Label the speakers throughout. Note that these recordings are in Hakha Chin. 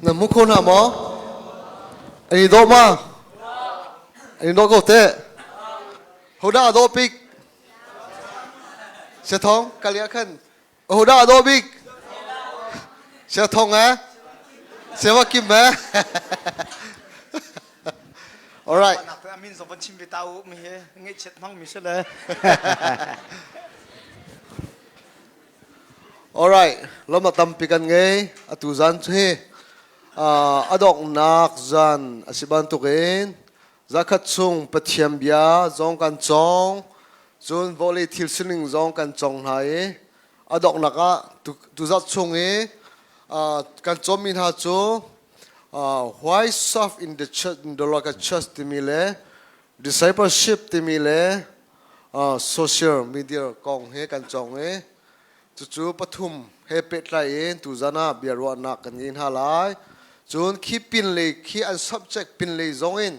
Speaker 1: Na hmu kho hna maw? An i dawh ma? An i dawh ko teh. Hodah a dawh bik? Siathong kalia khan. Hodah a dawh bik? Siathong eh? Siawa kim eh? All right.
Speaker 2: Amin zong van chim ve ta u mi he ngaihchiat hmang mi si le.
Speaker 1: All right. Lom a tampi kan ngei. Atu zan cu hi a donghnak zan a si bantukin zakhat chung Pathian bia zong kan cawng. Cun vawlei thil sining zong kan cawng hna i a donghnak ah tuzat chung i kan cawmmi hna cu why serve in the church in the local church timi le discipleship timi le social media kong he kan cawng i cucu pathum he pehtlai in tuzan ah biaruahnak kan ngei hna lai. Cun khi pinlei khi an subject pinlei zong in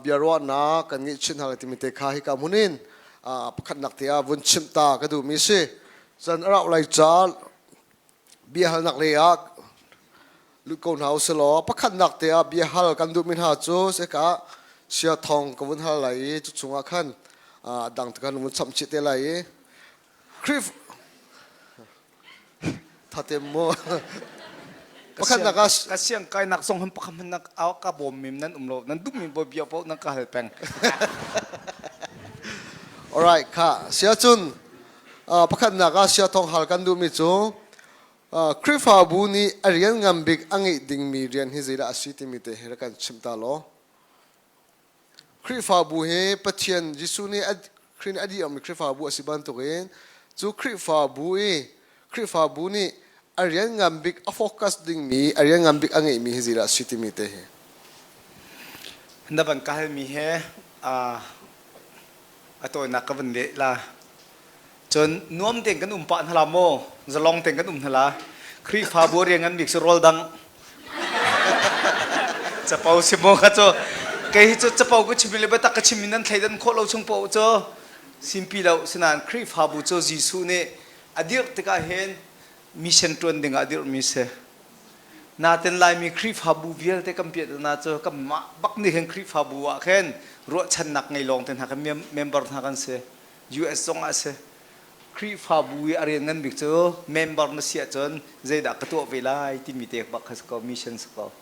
Speaker 1: biaruahnak kan ngeih chin hna lai timi te kha hika hmun in pakhatnak te ah vun chimh ta ka duhmi si. Cun a rauh lai ca biahalnak lei ah lut ko hna usih law pakhatnak te ah biahal kan duhmi hna cu seka sia thong ka vun hal lai i cu chungah khan dang te kan vun chamh chih te lai i Khrih thatem mu pakhatnak ah
Speaker 2: ka siang kainak zong hun pakhat hmanh ka bawm mim nan um lo nan duhmi bo bia paoh nan ka hal peng.
Speaker 1: Alright, kha sia cun pakhatnak ah sia thong hal kan duhmi cu Khrihfabu nih a rian ngan bik a ngeih dingmi rian hi zeidah a si timi te hi rak kan chim ta law. Khrihfabu hi Pathian Jesuh nih Khrih nih a dih Khrihfabu a si bantukin cu Khrihfabu i Khrihfabu nih a rian ngan bik a focus dingmi a rian ngan bik a ngeihmi hi zeidah a si timi te hi.
Speaker 2: Na van ka halmi he a tawinak ka van leh la. Cun nuam tein kan um pah hna la maw? Zalong tein kan um hna la. Khrihfabu rian ngan bik cu rawl dang. Capo si maw kha cu kei hi cu capo ka chim le biatak ka chim in nan thleidan khawh lo chung paoh cu simpi lo sinain Khrihfabu cu Jesuh nih a dirh tikah hin mission ṭuan ding ah a dirhmi si. Natin Laimi Khrihfabu vialte kan piah na cu kanmah bak nih khin Khrihfabu ah khin ruahchannak ngei lawng te hna kan member hna kan si. US zong ah a si. Khrihfabu i a rian ngan bik cu member na si ahcun zeidah ka tuah ve lai timi te bak kha si ko, mission si ko.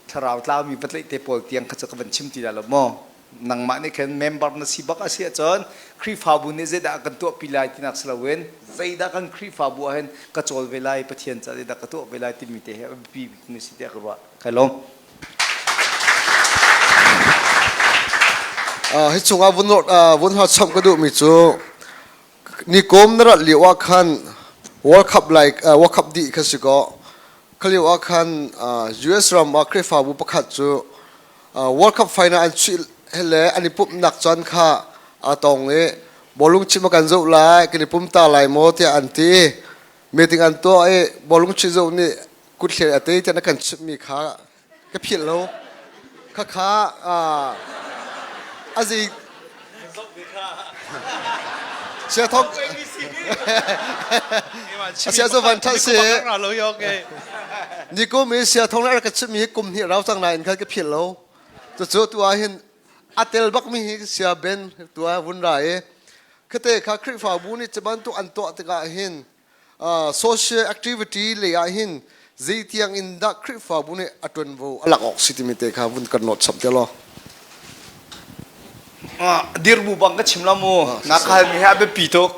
Speaker 2: Thlarau tlaumi patlaih te pawl tiang kha cu ka van chim ti lai lo maw? Nangmah nih khin member na si bak a si ahcun Khrihfabu nih zeidah kan tuahpi lai tinak si loin zeidah kan Khrihfabu ah hin ka cawl ve lai, Pathian ca zeidah ka tuah ve lai timi te hi a biapi bikmi si tiah ka ruah. Kai lawm.
Speaker 1: Hi chungah vun har chap ka duhmi cu nikum na rat lio ah khan World Cup like World Cup dih kha si kaw kha lio ah khan US ram ah Khrihfabu pakhat cu World Cup final an chuih le an i pumhnak caan kha aa tong i bawlung chim a kan zoh lai kan i pum ta lai maw tiah an ti meeting an tuah i bawlung chih zoh nih kuthlei a tei tiah na kan chimhmi kha ka philh lo khakha a zei sia thong sia zo van that si ni kum i sia thong le ka chimmi hi kum hnih rau cang nain khan ka philh lo cucu tu ah hin a tel bak mi hi sia ben tu ah vun ra i khate kha Khrihfabu nih cu bantuk an tuah tikah hin social activity lei ah hin zeitiang in dah Khrihfabu nih a ṭuanvo a lak awk si timi te kha vun kan nawt chap te law.
Speaker 2: Dirbu bang ka chim la mu na khal mi hi a biapi tuk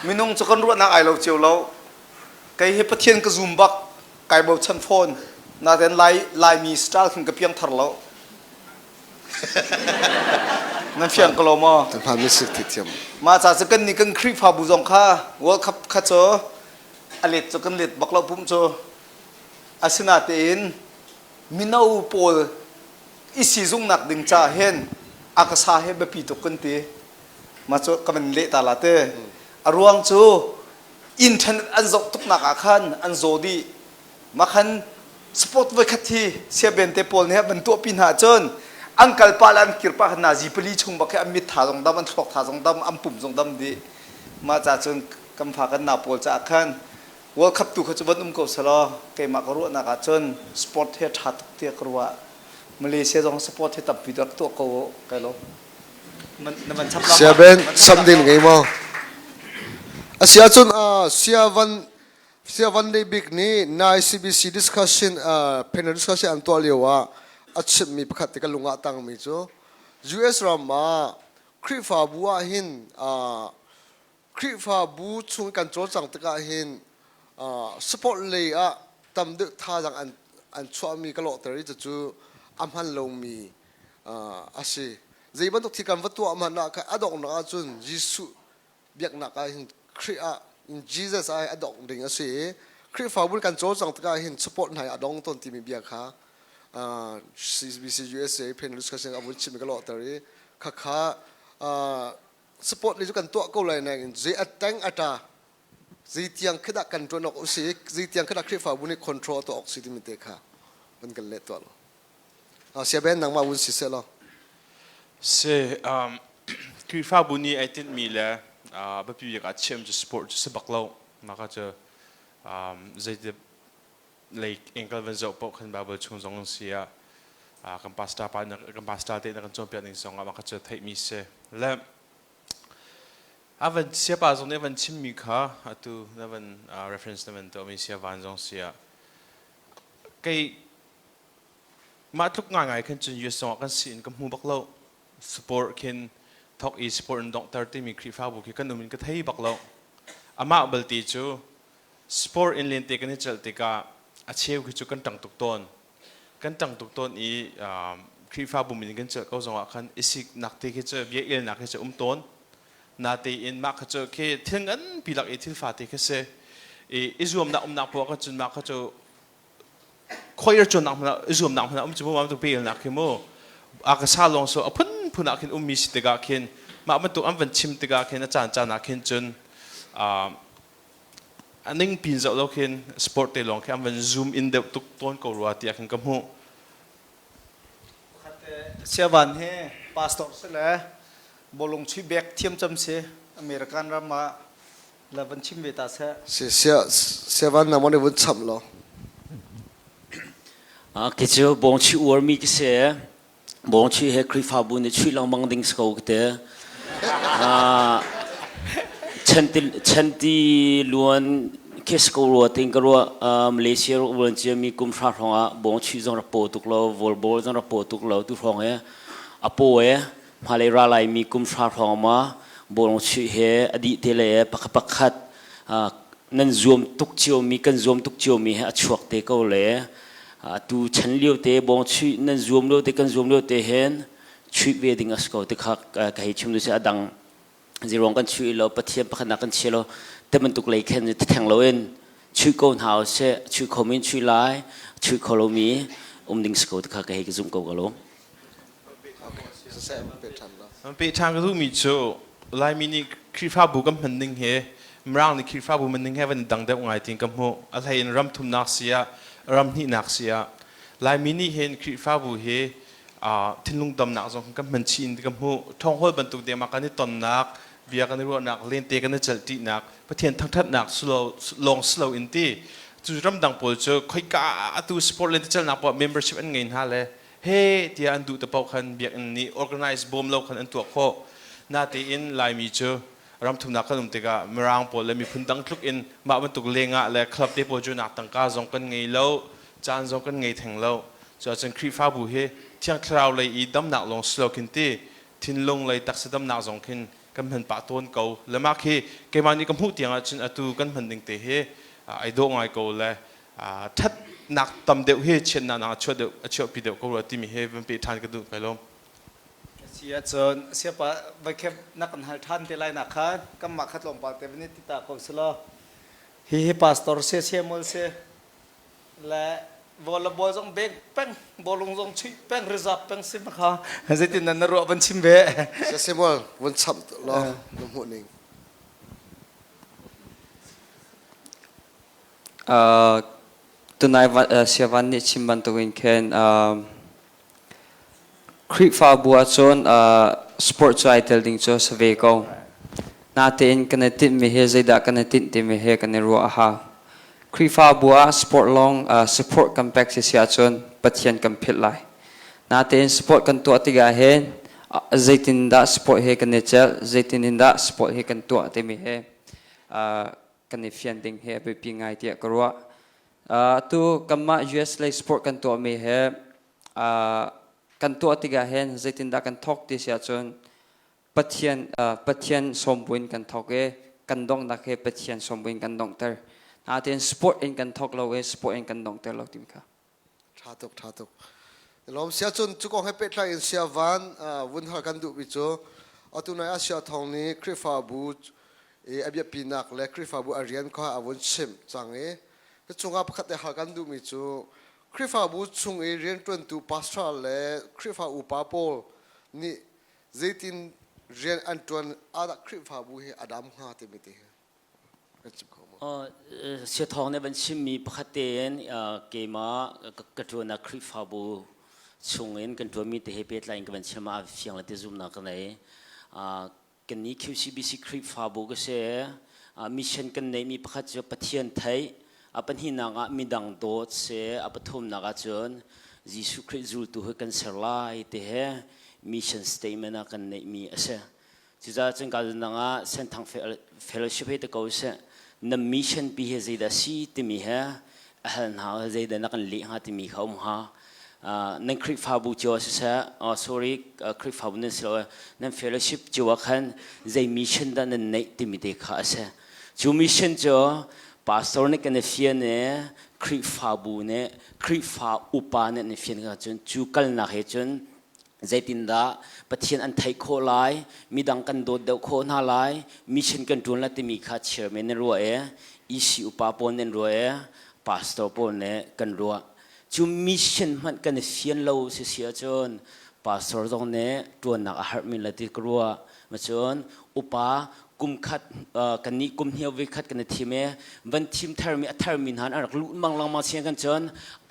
Speaker 2: minung cu kan ruahnak ai lo cio lo kei hi Pathian ka zum bak kai bochan fawn naten lai laimi style khin ka piang thar lo Nan fiang ko lo maw?
Speaker 1: Kan phan mi sik thiam.
Speaker 2: Mah ca cu kan nih kan Khrihfabu zong kha World Cup kha cu a let cu kan let bak lo pum cu. Asinatein mino pawl i sizungnak ding ca hin a ka sa he biapi tuk kan ti. Mah cu ka van leh ta la te. A ruang cu internet an zoh tuknak ah khan an zaw dih. Makhan sport voikhat hi siaben te pawl nih van tuahpi hna ahcun an kal pah le an kir pah khan nazi pali chung bak hi an mit tha zong dam an thluak tha zong dam an pum zong dam dih mah ca cun kan fa kan nau pawl caah khan World Cup tu kha cu van um ko selaw keimah ka ruahnak ahcun sport hi a ṭha tuk tiah ka ruah. Malaysia zong sport hi tampi rak tuah ko kai lo. Na van chap
Speaker 1: Sia Ben sam ding ngei maw? Asi ahcun sia van sia van lei bik nih nai CBC discussion panel discussion an tuah lio ah a chimmi pakhat te ka lung ah tangmi cu US ram ah Khrihfabu ah hin Khrihfabu chung kan cawlcang tikah hin sport lei ah tam deuh thazaang an chuahmi ka lawhter i cucu a hman lomi a si. Zei bantuk thil kan va tuah hmanh ah a donghnak ahcun Jesuh biaknak ah hin Khrih ah Jesus ah a dongh ding a si i Khrihfabu kan cawlcang tikah hin support hna a dong tawn timi bia kha CBC USA panel discussion a vun chimmi ka lawhter i khakha sport li cu kan tuah ko lai nain zei a teng a ṭa zei tiang khi dah kan ṭuan awk si zei tiang khi dah Khrihfabu nih control tuah awk si timi te kha van kan leh tuah lo sia ben nangmah vun si seh law.
Speaker 3: Si Khrihfabu nih ai tinhmi le biapi bik ah chiam cu sport cu si bak lo. Mah cu zeiti lei engkal van zoh paoh khan Bible chung zong si ah kan pastor pa kan pastor te na kan cawnpiak ning zong ah mah kha cu theihmi si le a van siapa zong nih van chimmi kha atu na van reference na van tuahmi sia van zong si ah kei mah tluk ngai ngai khan cun US zong ah kan si in ka hmu bak lo. Sport khin thok i sport in donghter timi Khrihfabu khi kan um in ka thei bak lo. Amah balte cu sport in lente kan i celh tikah a cheu khi cu kan ṭang tuk tawn. Kan ṭang tuk tawn i Khrihfabu min kan celh ko zongah khan i siknak te khi cu bia elnak khi cu um tawn. Natein mah kha cu khi thil nganpi lak i thil fate khi si. I i zuamnak umnak poah kha cun mah kha cu khoir cawnnak hmanh ah i zuamnak hmanh ah um cu mu bantuk pelnak khi mu a ka sa lawng so a phunphun ah khin ummi si tikah khin mah bantuk an van chim tikah khin a caan caan ah khin cun a ning pin zoh lo khin sport te lawng khi an van zoom in deuh tuk tawn ko rua tiah khin ka hmuh.
Speaker 2: Siavan hi pastor si le bawlung chuih bek thiam cam si American ram ah la van chim ve ta seh.
Speaker 1: Si sia siavan na mon i vun chamh law.
Speaker 4: Ke cu bawngchi uarmi ka si. Bawngchi he Khrihfabu nih chuih lengmang ding si ko ka ti. Chanti luan khi si ko rua ting ka ruah. Malaysia rak uan ciami kum hra hrawng ah bawngchi zong rak paw tuk lo, volleyball zong rak paw tuk lo. Tu hrawng he a paw e hmailei ra laimi kum hra hrawng ma bawlungchuih he a dih te le pakhat pakhat nan zuam tuk ciomi kan zuam tuk ciomi he a chuak te ko le atu chan lio te bawngchuih nan zuam lio te kan zuam lio te hen chuih ve ding a si ko ti kha ka hei chim du si. A dang ziruang kan chuih lo, Pathian pakhat nak kan chia lo te bantuk lei khen theng lo in chuih ko hna usih. Chuih kho mi in chuih lai, chuih kho lomi um ding si ko ti kha ka hei ka zumh ko ka lo.
Speaker 3: Pe ṭhan ka duhmi cu Laimi nih Khrihfabu kan hman ning he Mirang nih Khrihfabu hman ning he van i dang deuh ngai tiin ka hmuh. A hlei in ram thumnak si ah, ram hnihnak si ah Laimi nih hin Khrihfabu hi thinlung damnak zong kan hman chih in ka hmuh. Ṭhawnghawl bantuk dengmah kan i tonnak, bia kan i ruahnak, lente kan i celhṭinak, Pathian thangṭhatnak lawng si lo in ti. Cu ramdang pawl cu khoika atu sport lente celhnak poah membership an ngei hna le he tiah an duh te paoh khan biakinn nih organize bawm lo khan an tuah khawh. Natein Laimi cu ramthumnak kan um tikah Mirang pawl le miphun dang tluk in mah bantuk lengah le club te pawl cu nak tangka zong kan ngei lo, caan zong kan ngei theng lo. Cuahcun Khrihfabu hi Thiang Thlarau lei i damnak lawng si lo khin ti thinlung lei taksa damnak zong khin kan hman pah tawn ko. Le mah khi keimah nih ka hmuh tiang ahcun atu kan hman ding te hi ai dawh ngai ko le ṭhatnak tam deuh hi chiatnak nak a chuahpi deuh ko rua timi hi van peh ṭhan ka duh kai lawm.
Speaker 2: Si ahcun siapa voikhep na kan hal ṭhan te lai nak khan kanmah kha tlawmpal te van i ti ta ko selaw hihi pastor se Samuel se le volleyball zong bek peng bawlung zong chuih peng rizap peng sim kha zeitin nan na ruah van chim ve.
Speaker 1: Samuel vun chamh law na hmuh ning.
Speaker 5: Tunai Siavan nih chim bantukin khin Khrihfabu ahcun sport cu ai tel ding cu a si ve ko. Natein kan i tinhmi hi zeidah kan i tinh timi hi kan i ruah a hau. Khrihfabu ah sport lawng support kan pek si si ahcun Pathian kan philh lai. Natein sport kan tuah tikah hin zeitindah sport he kan i celh, zeitin in dah sport he kan tuah timi he kan i fian ding hi a biapi ngai tiah ka ruah. Atu kanmah US lei sport kan tuahmi he kan tuah tikah hin zeitindah kan thawk ti si ahcun Pathian Pathian sawm buin kan thawk i kan donghnak hi Pathian sawm buin kan donghter. Natein sport in kan thawk lo i sport in kan donghter lo timi kha.
Speaker 1: Tha tuk, tha tuk. Lawm sia cun cu kong he pehtlai in sia van vun hal kan duhmi cu atu nai ah sia thong nih Khrihfabu i a biapinak le Khrihfabu a rian kha a vun chimh cang i cu chungah pakhat te hal kan duhmi cu Khrihfabu chung i rianṭuantu pastor le Khrihfa upa pawl nih zeitin rian an ṭuan ah Khrihfabu hi a dam hnga timi te hi kan chim kho maw?
Speaker 4: Siathawng nih van chimmi pakhat tein keimah ka ṭuannak Khrihfabu chungin kan ṭuanmi te he pehtlai in ka van chim ah fiang le ti zumhnak ka nei. Kannih QCBC Khrihfabu ka si. Mission kan neihmi pakhat cu Pathian theih, a pahnihnak ah midang dawt si, a pathumnak ah cun Jesuh Khrih zultu hi kan ser lai ti he mission statement ah kan neihmi a si. Cucaah cun ka dang ah Senthang Fellowship he te ko seh na mission pi hi zeidah si timi he a hal hna zeidah na kan leh hnga timi kha um hnga. Nan Khrihfabu cio ah siseh, oh, sorry, Khrihfabu nan si lo, nan fellowship cio ah khan zei mission dah nan neih timi te kha a si. Cu mission cu pastor nih kan i fian i Khrihfabu nih Khrihfa upa nih an i fian kha cun cu kalnak he cun zeitindah Pathian an theih khawh lai, midang kan dawt deuh khawh hna lai, mission kan ṭuan lai timi kha chairman nih ruah i EC upa pawl nih an ruah i pastor pawl nih kan ruah. Cu mission hmanh kan i fian lo si si ahcun pastor zong nih ṭuannak a harh men lai ti ka ruah. Macun upa kum khat kannih kum hnih voi khat kan i thim i van thim tharmi a tharmi hna an rak luh mang lengmang sian kan cun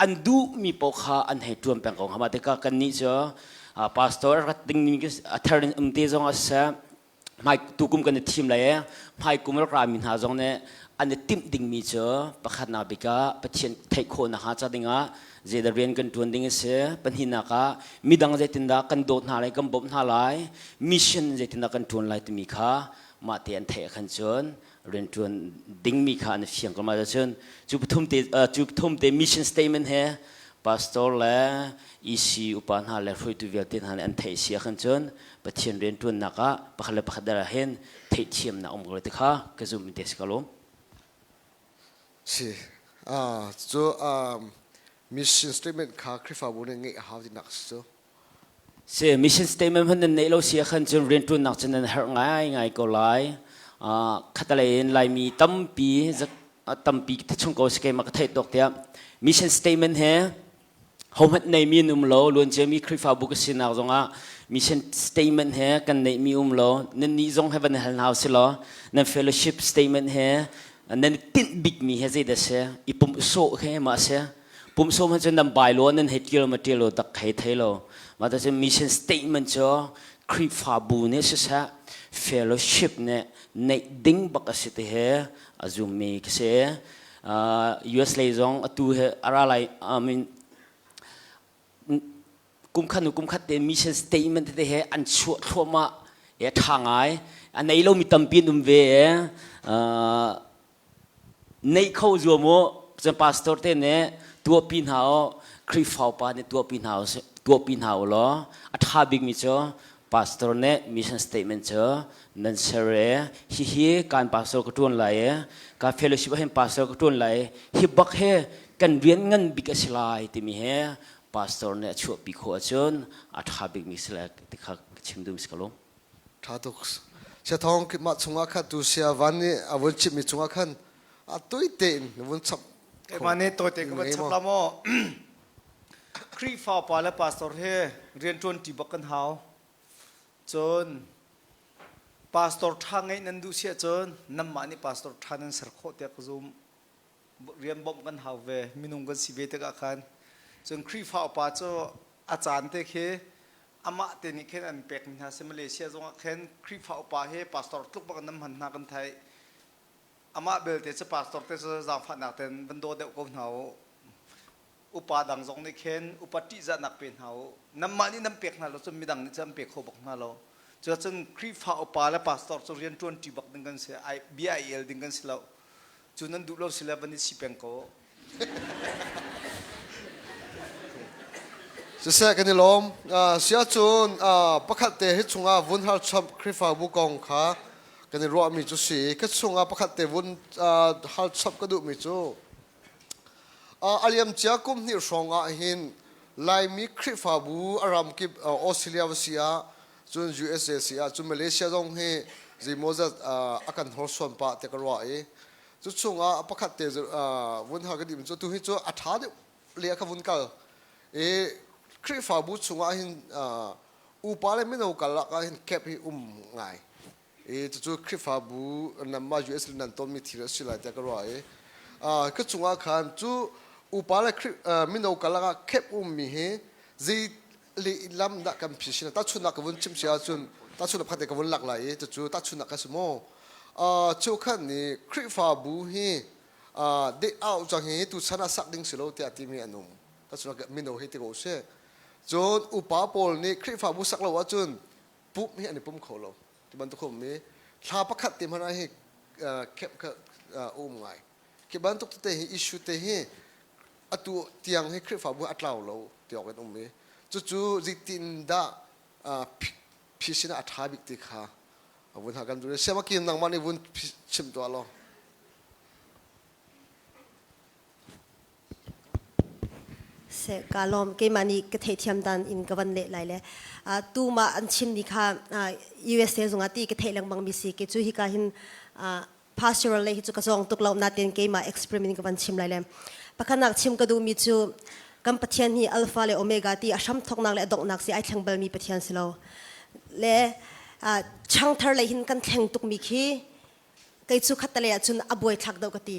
Speaker 4: an duhmi paoh kha an hei ṭuan peng ko hnga. Mah tikah kannih cu pastor a rat dingmi a thar in um te zong ah siseh hmai tukum kan i thim lai i hmaikum rak rami hna zong nih an i timh dingmi cu pakhatnak bik ah Pathian theih khawh nakhnga ca dingah zeidah rian kan ṭuan ding a si pahnihnak ah midang zeitindah kan dawt hna lai kan bawmh hna lai mission zeitindah kan ṭuan lai timi kha mah te an theih khan cun rianṭuan dingmi kha an i fiang ko ma cun cu pathum te cu pathum te mission statement he pastor le EC upa hna le hruaitu vialte hna nih an theih si ahkhan cun Pathian rianṭuannak ah pakhat le pakhat dara hin theihthiamnak um ko ti kha ka zum te si ka lawm.
Speaker 1: Si. Cu mission statement kha Khrihfabu nih ngeih a hau tinak si cu.
Speaker 4: Si mission statement hman nan neih lo si ahkhan cun rianṭuannak cu nan herh ngai ngai ko lai. Khatalei in Laimi tampi tampi chung ko si keimah ka theih tawk tiah mission statement he hohmanh neimi an um lo luanciami Khrihfabu ka sinak zongah mission statement he kan neihmi um lo nan nih zong he van hal hna si law nan fellowship statement he nan tinh bikmi he zeidah si i pumh sawh he ma si pumh sawh hmanh cu nan bai lo nan hei tial ma tial lo tak hei thei lo mah ta cun mission statement cu Khrihfabu nih siseh fellowship nih neih ding bak a si ti he a zummi ka si. US lei zong atu he a ra lai I mean kum khat nu kum khat te mission statement te he an chuah thluahmah e tha ngai a nei lomi tampi an um ve e nei kho zuam u cun pastor te nih tuahpi hna u Khrihfa upa nih tuahpi hna u tuahpi hna u law a tha bikmi cu pastor nih mission statement cu nan ser e hihi kan pastor ka tuan lai e ka fellowship ah hin pastor ka tuan lai hi bak he kan rian ngan bik a si lai timi he pastor nih a chuahpi khawh ahcun a tha bikmi si lai ti kha chim duh si ka lawm
Speaker 1: Tha tuk. Sia thawng mah chungah khan tu sia van nih a vun chimmi chungah khan a tui tein vun chap
Speaker 2: Keimah nih tawite ka van chap la maw Khrihfa pa le pastor he rianṭuan ṭi bak kan hau. Cun pastor ṭha ngeih nan duh si ahcun nanmah nih pastor ṭha nan ser khawh tiah ka zum. Rian bawmh kan hau ve. Minung kan si ve tikah khan. Cun Khrihfa upa cu a caan te khi amah te nih khin an pekmi hna si. Malaysia zongah khin Khrihfa upa hi pastor tluk bak in nan hman hna kan theih. Amah belte cu pastor te cu zaangfahnak ten van daw deuh ko hna u. Upa dang zong nih khin upa ṭihzahnak pe hna u. Nanmah nih nan pek hna lo cun midang nih cun an pe kho bak hna lo. Cuacun Khrihfa upa le pastor cu rian ṭuan ṭi bak ding kan si. Ai bia ai el ding kan si lo. Cu nan duh lo si le van i si peng ko.
Speaker 1: Siseh kan i lawm. Siahcun pakhat te hi chungah vun har chap Khrihfabu kong kha kan i ruahmi cu si. Ka chungah pakhat te vun hal chap ka duhmi cu a liamcia kum hnih hrawng ah hin Laimi Khrihfabu a ramkip Australia va si ah cun USA si ah cun Malaysia zong hi zeimawzat a kan hnorsuan pah te ka ruah i cu chungah pakhat te vun ha ka dim cu tu hi cu a ṭha deuh le ka vun kal i Khrihfabu chungah hin upa le mino karlak ah hin cap hi um ngai i cucu Khrihfabu nanmah US le nan tonmi thil a si lai tiah ka ruah i ka chungah khan cu upa le mino karlak ah cap ummi hi zei le lam dah kan phi sin tahchunhnak ka vun chim si ahcun tahchunhnak pakhat te ka vun lak lai i cucu tahchunhnak ka si maw cheukhat nih Khrihfabu hi deh au cang hi tuchan ah sak ding si lo tiah timi an um tahchunhnak mino hi ti ko usih cun upa pawl nih Khrihfabu sak lo ahcun pumh hi an i pum kho lo ti bantuk um i thla pakhat te hmanh ah hi khep kha um ngai khi bantuk tete hi issue te hi atu tiang hi Khrihfabu a tlau lo ti awk in um i cucu zeitin dah phisin ah a ṭha bik ti kha a vun ha kan duh siamakim nangmah nih vun chim tuah law.
Speaker 6: Se ka lawm keimah nih ka theihthiam dan in ka van leh lai le tu ma an chim ni kha USA zungah ti ka theih lengmang mi si ke cu hika hin pastoral lei hi cu ka zawng tuk lo natin keimah experiment ka van chim lai le pakhatnak chim ka duhmi cu kan Pathian hi alpha le omega ti a hram thoknak le a donghnak si ai thleng balmi Pathian si lo le changthar lei hin kan thleng tukmi khi kei cu khattale ahcun a buai thlak deuh ka ti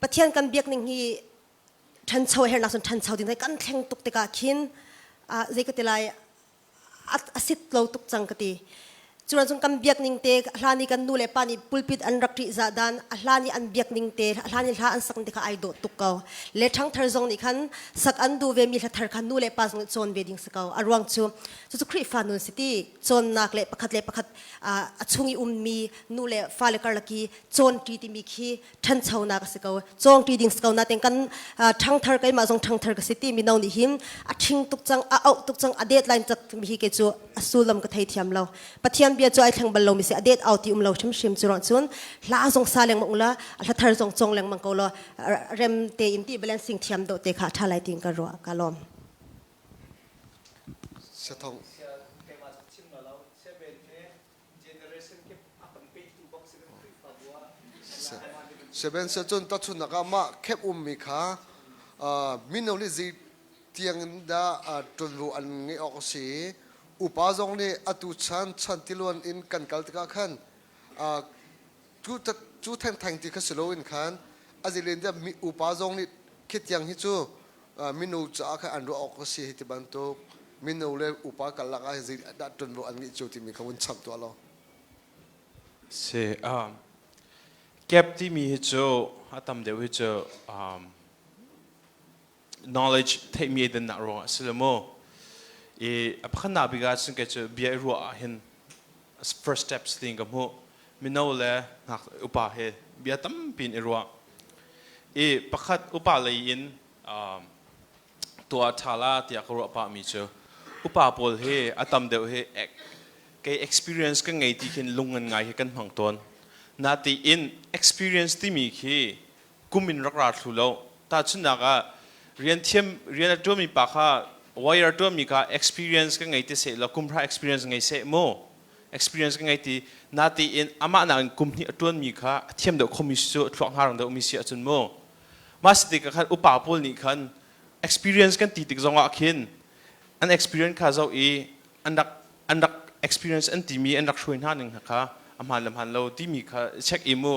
Speaker 6: Pathian kan biak ning hi ṭhancho hernak cun ṭhancho ding kan thleng tuk tikah khin zei ka ti lai a sit lo tuk cang ka ti. Curan cun kan biak ning te hlan i kan nu le pa nih pulpit an rak ṭihzah dan a hlan i an biak ning te hlan i hla an sak ning te kha ai dawh tuk ko. Le ṭhangthar zong nih khan sak an duh ve mi hla thar kha nu le pa zong nih cawn ve ding si ko. A ruang cu cucu Khrihfa nun si ti cawnnak le pakhat le pakhat a chung i ummi nu le fale karlak i cawnṭi timi khi ṭhanchonak a si ko cawngṭi ding si ko nain kan ṭhangthar keimah zong ṭhangthar ka si ti mino nih hin a ṭhing tuk cang a auh tuk cang a det line cak mi hi ke cu a sullam ka thei thiam lo pathian bia cu ai thleng bal lo mi si a det au ti um lo hrimhrim cu ruang cun hla zong sa lengmang la hla thar zong cong lengmang ko law rem te in ti balancing thiam do te kha ṭha lai tin ka ruah ka lawm
Speaker 1: Sathong. Sihmanhsehlaw cun tahchunhnak ah mah khep ummi kha mino nih zei tiang in dah ṭuanvo an ngeih awk a si i upa zong nih atu chan chan tiluan in kan kal tikah khan cu thengtheng ti kha si loin khan a zeilen tiah upa zong nih khi tiang hi cu mino caah khan an ruah awk a si hi ti bantuk mino le upa karlak ah zei dah ṭuanvo an ngeih cio timi kha vun chap tuah law.
Speaker 3: Si cap timi hi cu a tam deuh hi cu knowledge theihmi ai dannak ruangah a si lo maw i a pakhatnak bik ah cun kei cu bia i ruah ah hin first steps tiin ka hmuh mino le ngak upa he bia tampi in i ruah i pakhat upa lei in tuah ṭha la tiah ka ruah pahmi cu upa pawl hi a tam deuh hi kei experience ka ngei ti khin lung ngan ngai hi kan hmang tawn natein experience timi khi kum in rak ra thlu lo tahchunhnak ah rian thiam rian a ṭuanmi pa kha wire ṭuanmi kha experience ka ngei ti seh law kum hra experience ngei seh mu experience ka ngei ti natein amah nakin kum hnih a ṭuanmi kha a thiam deuh khomi si cu thluak hngarang deuh mi si ahcun mu mah si tikah khan upa pawl nih khan experience kan ti tik zongah khin an experience kha zoh i an rak an rak experience an timi an rak hruai hna ning kha a hmaan le hmaan lo timi kha check i mu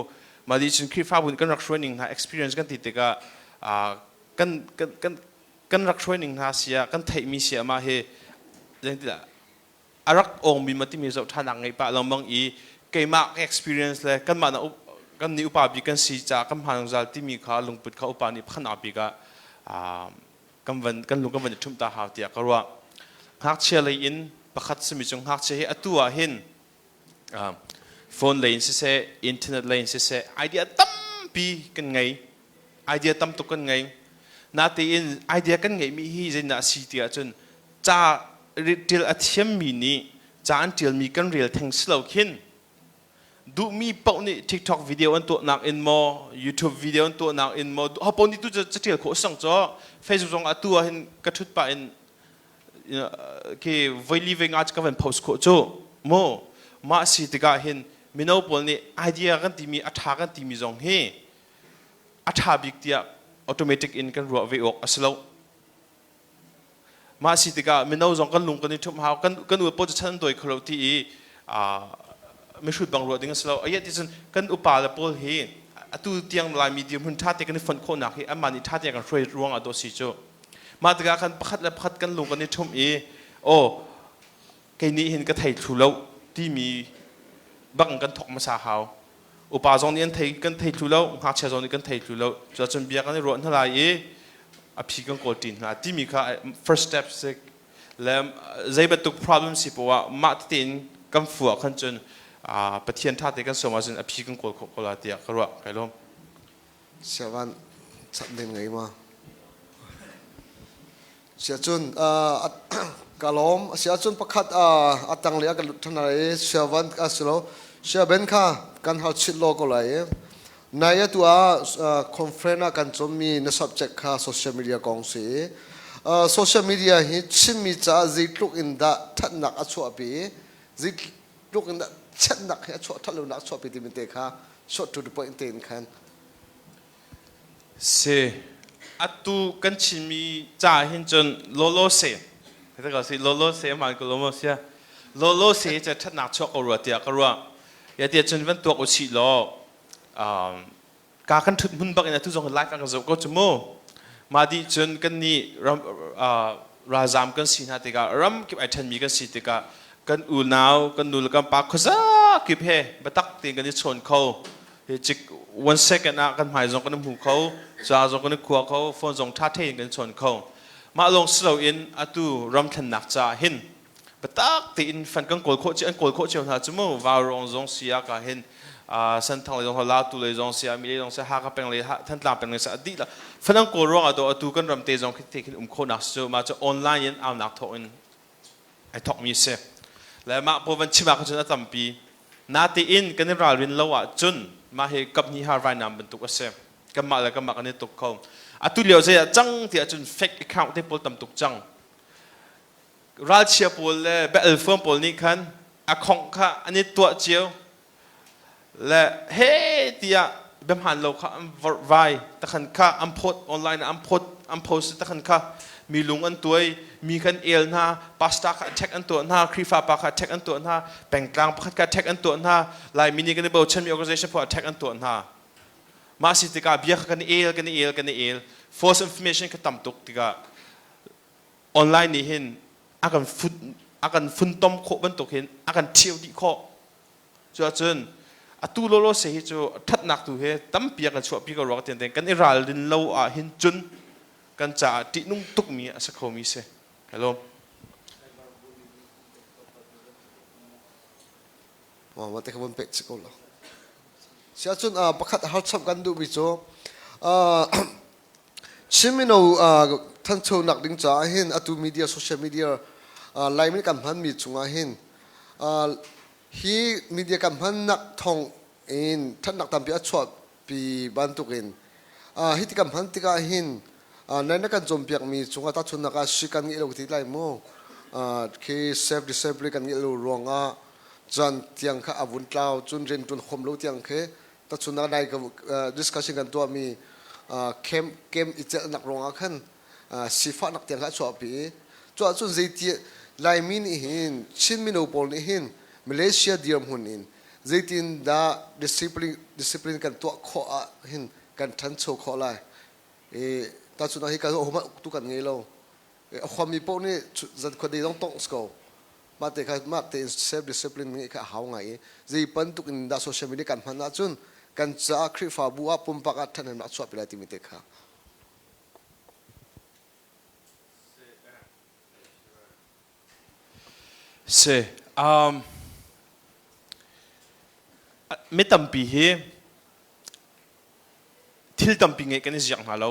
Speaker 3: mah dih cun Khrihfabu nih kan rak hruai ning hna experience kan ti tikah kan kan kan kan rak hruai ning hna sia kan theihmi sia mah hi zeitilah a rak awngmi ma timi zoh ṭhanak ngei pah lengmang i keimah ka experience le kanmah na. Kan nih upa bik kan si caah kan hmaan zungzal timi kha lungput kha upa nih pakhatnak bik ah kan van kan lung kan van i ṭhumh ta hau tiah ka ruah. Ngakchia lei in pakhat simi cu ngakchia hi atu ah hin phone lei in siseh, internet lei in siseh idea tampi kan ngei. Idea tam tuk kan ngei. Natein idea kan ngeihmi hi zeidah a si ti ahcun ca ṭial a thiammi nih ca an ṭialmi kan rel theng si lo khin duhmi paoh nih TikTok video an tuahnak in maw YouTube video an tuahnak in maw hopo nih tu ca ṭial khawh sang caw Facebook zong atu ah hin ka ṭhut pah in khi voili ve nga ka van post khawh cu mu mah si tikah hin mino pawl nih idea kan timi a ṭha kan timi zong hi a ṭha bik tiah automatic in kan ruah ve awk a si lo. Mah si tikah mino zong kan lung kan i ṭhumh hau kan kan u pawl cu chan an dawi kho lo ti i mihrut bang ruah ding a si lo. Aye ti cun kan upa le pawl hi atu tiang Laimi dirhmun ṭha te kan i fonh khawhnak hi anmah nih ṭha te kan hruai ruang ah dawh si cu. Mah tikah khan pakhat le pakhat kan lung kan i ṭhumh i aw kei nih hin ka thei thlu lo timi bang kan thawk hmasa hau. Upa zong nih an thei kan thei thlu lo, ngakchia zong nih kan thei thlu lo. Cuacun bia kan i ruah hna lai i a phi kan kawl ṭi hna timi kha first step si le zei bantuk problem si poah mah tete in kan fuh ah khan cun Pathian ṭha te kan sawm ahcun a phi kan kawl khawh ko la tiah ka ruah. Kai lawm.
Speaker 1: Siavan chap ding ngei ma? Siacun ka lawm. Siacun pakhat a tanglei ah kan lut ṭhan lai i siavan a si lo. Siaben kha kan hal chit law ko lai i nai atu ah conference ah kan cawnmi na subject kha social media kong si i social media hi Chinmi caah zeitluk in dah ṭhatnak a chuahpi i zeitluk in dah chiatnak hi a chuah ṭhat lonak a chuahpi timi te kha short to the point tein khan
Speaker 3: Si. Atu kan Chinmi ca hin cun lawlaw se. Ka si lawlaw se hmaan ko lo maw sia. Lawlaw se cu ṭhatnak chuak ko rua tiah ka ruah. Ya tiah cun van tuak usih law ka kan ṭhut hmun bak in atu zong live an kan zoh ko cu mu. Mah dih cun kan nih ram ralzam kan si hna tikah ram kip ai ṭhenmi kan si tikah kan unau kan nu le kan pa khuaza kip he biatak tein kan i chawn kho. Hi cik one second ah kan hmai zong kan hmu kho, ca zong kan i khua kho, phone zong ṭha tein kan chawn kho. Mah lawng si loin atu ramthlennak caah hin biatak tein fan kan kawl khawh an kawl khawh cio hna cu mu vaurawng zong si ah ka hin Senthang lei zong Latu lei zong si ah mi lei zong si Hakha peng lei Thantlang peng lei si ah dih la fan an kawl ruang ah do atu kan ram te zong khi te khin um khawhnak cu mah cu online in aunak thawk in ai thawkmi a si. Le mah pawl van chim ah cun a tampi. Natein kan i ralrin lo ahcun mah hi kaphnih har vainam bantuk a si. Kanmah le kanmah kan i tuk kho. Atu lio zei ah cang ti ahcun fake account te pawl tam tuk cang. Ralchia pawl le bia fuam pawl nih khan a khongh kha an i tuah cio. Le he tiah biahmaan lo kha an vorh vai takhan kha an phawt online ah an phawt an post takhan kha mi lung an tuai mi kan el hna pastor kha attack an tuah hna Khrihfa pa kha attack an tuah hna pengtlang pakhat kha attack an tuah hna Laimi nih kan i bochanmi organization phu attack an tuah hna mah si tikah bia kha kan i el kan i el kan i el false information kha tam tuk tikah online nih hin a kan fun a kan funtom khawh bantuk hin a kan ṭhio dih khawh Cuahcun atu lawlaw se hi cu ṭhatnak tu he tampi a kan chuahpi ko rua ka ti kan i ralrin lo ah hin cun kan caah ṭihnung tukmi a si khomi si. Hello.
Speaker 1: Mah te kha von pek si ko lo. Siahcun pakhat har chap kan duhmi cu Chin mino thanchonak ding caah hin atu media social media Laimi kan hmanmi chungah hin hi media kan hmannak thawng in ṭhatnak tampi a chuahpi bantukin hi ti kan hman tikah hin nai na kan cawnpiakmi cungah tahchunhnak ah si kan ngeih lo ti lai mu khi self discipline kan ngeih lo ruangah caan tiang kha a vun tlau cun rian ṭuan khom lo tiang khi tahchunhnak nai ka discussion kan tuahmi camp camp i celhnak ruangah khan sifahnak tiang kha a chuahpi i cu ahcun zeiti Laimi nih hin Chin mino pawl nih hin Malaysia dirhmun in zeitin dah discipline discipline kan tuah khawh ah hin kan ṭhancho khawh lai i tahchunhnak hi ka homa uktu kan ngei lo a khuami paoh nih zan khua dei zong tongh ko mah te kha mah tein self discipline ngeih kha a hau ngai i zei bantuk in dah social media kan hman ahcun Kan caah Khrihfabu ah pumpak ah ṭhathnemnak a chuahpi lai timi te kha.
Speaker 3: Si. Um, mi tampi hi thil tampi ngeih kan i ziak hna lo.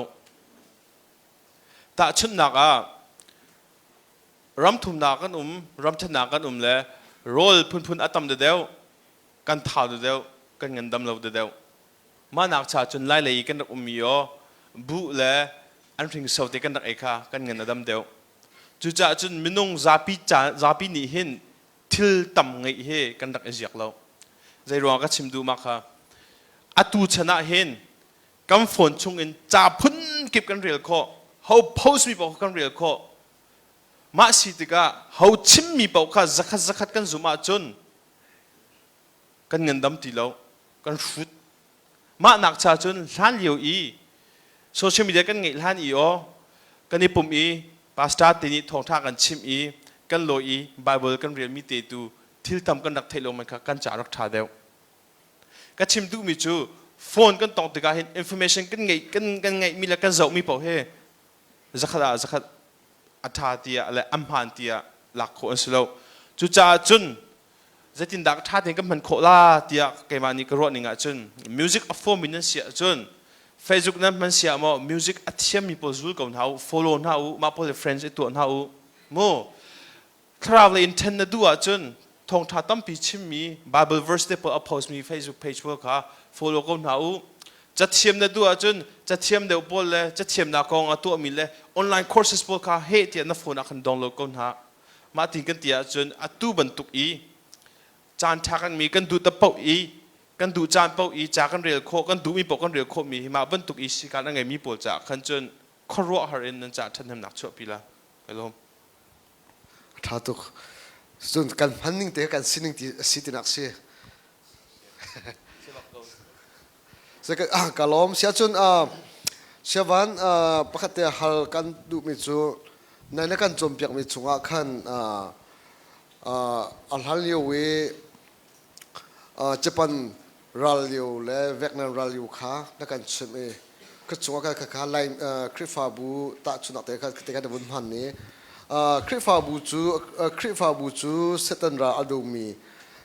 Speaker 3: Tahchunhnak ah ramthumnak kan um, ramthennak kan um le rawl phunphun a tam deuh, kan thau deuh, kan ngandam lo deuh. Mah nak cha cun lai lei i kan rak ummi aw buh le an hringso te kan rak ei kha kan ngan a dam deuh. Cucaah cun minung zapi ca zapi nih hin thil tam ngeih hi kan rak i ziak lo. Zei ruang ka chim duh ma kha atu chan ah hin kan phone chung in ca phun kip kan rel khawh ho post mi paoh kan rel khawh mah si tikah ho chimmi paoh kha zakhat zakhat kan zumh ahcun kan ngandam ti lo kan hrut mah nak cha cun hlan lio i social media kan ngeih hlan i aw kan i pum i pastor te nih thawngtha kan chimh i kan lawi i bible kan relmi te tu thil tam kan rak theih lo man kha kan ca rak tha deuh Ka chim duhmi cu phone kan tong tikah hin information kan ngeih kan kan ngeihmi le kan zohmi paoh hi zakhat ah zakhat a ṭha tiah le a hmaan tiah lak khawh an si lo. Cucaah cun zeitindah ṭha tein kan hman khawh la tiah keimah nih ka ruah ning ahcun music a form in nan si ahcun Facebook nan hman sia maw music a thiammi pawl zul ko hna u follow hna u mah pawl le friends i tuah hna u mu Thlarau lei in ṭhen na duh ahcun thawngṭha tampi chimmi Bible verse te pawl a post mi Facebook page pawl kha follow ko hna u. Cathiam na duh ahcun cathiam deuh pawl le cathiamnak kong a tuahmi le online courses pawl kha heh tiah na phone ah khan download ko hna. Mah tin kan ti ahcun atu bantuk i caan ṭha kan mi kan duh ta paoh i kan duh caan paoh i ca kan rel khawh kan duhmi paoh kan rel khawhmi hi mah bantuk i sikaan a ngeimi pawl caah khan cun khuaruahhar in nan caah ṭhathnemnak chuahpi la. Ka lawm.
Speaker 1: A ṭha tuk. Cun kan hman ning te kan sining ti a si tinak si. Ka lawm. Sia cun siavan pakhat te hal kan duhmi cu nai na kan cawnpiakmi chungah khan a hlan lio i Japan ral lio le Vietnam ral lio kha na kan chimh i ka chungah kha kha Lai Khrihfabu tahchunhnak te kha te kha na vun hman i Khrihfabu cu Khrihfabu cu Satan ral a domi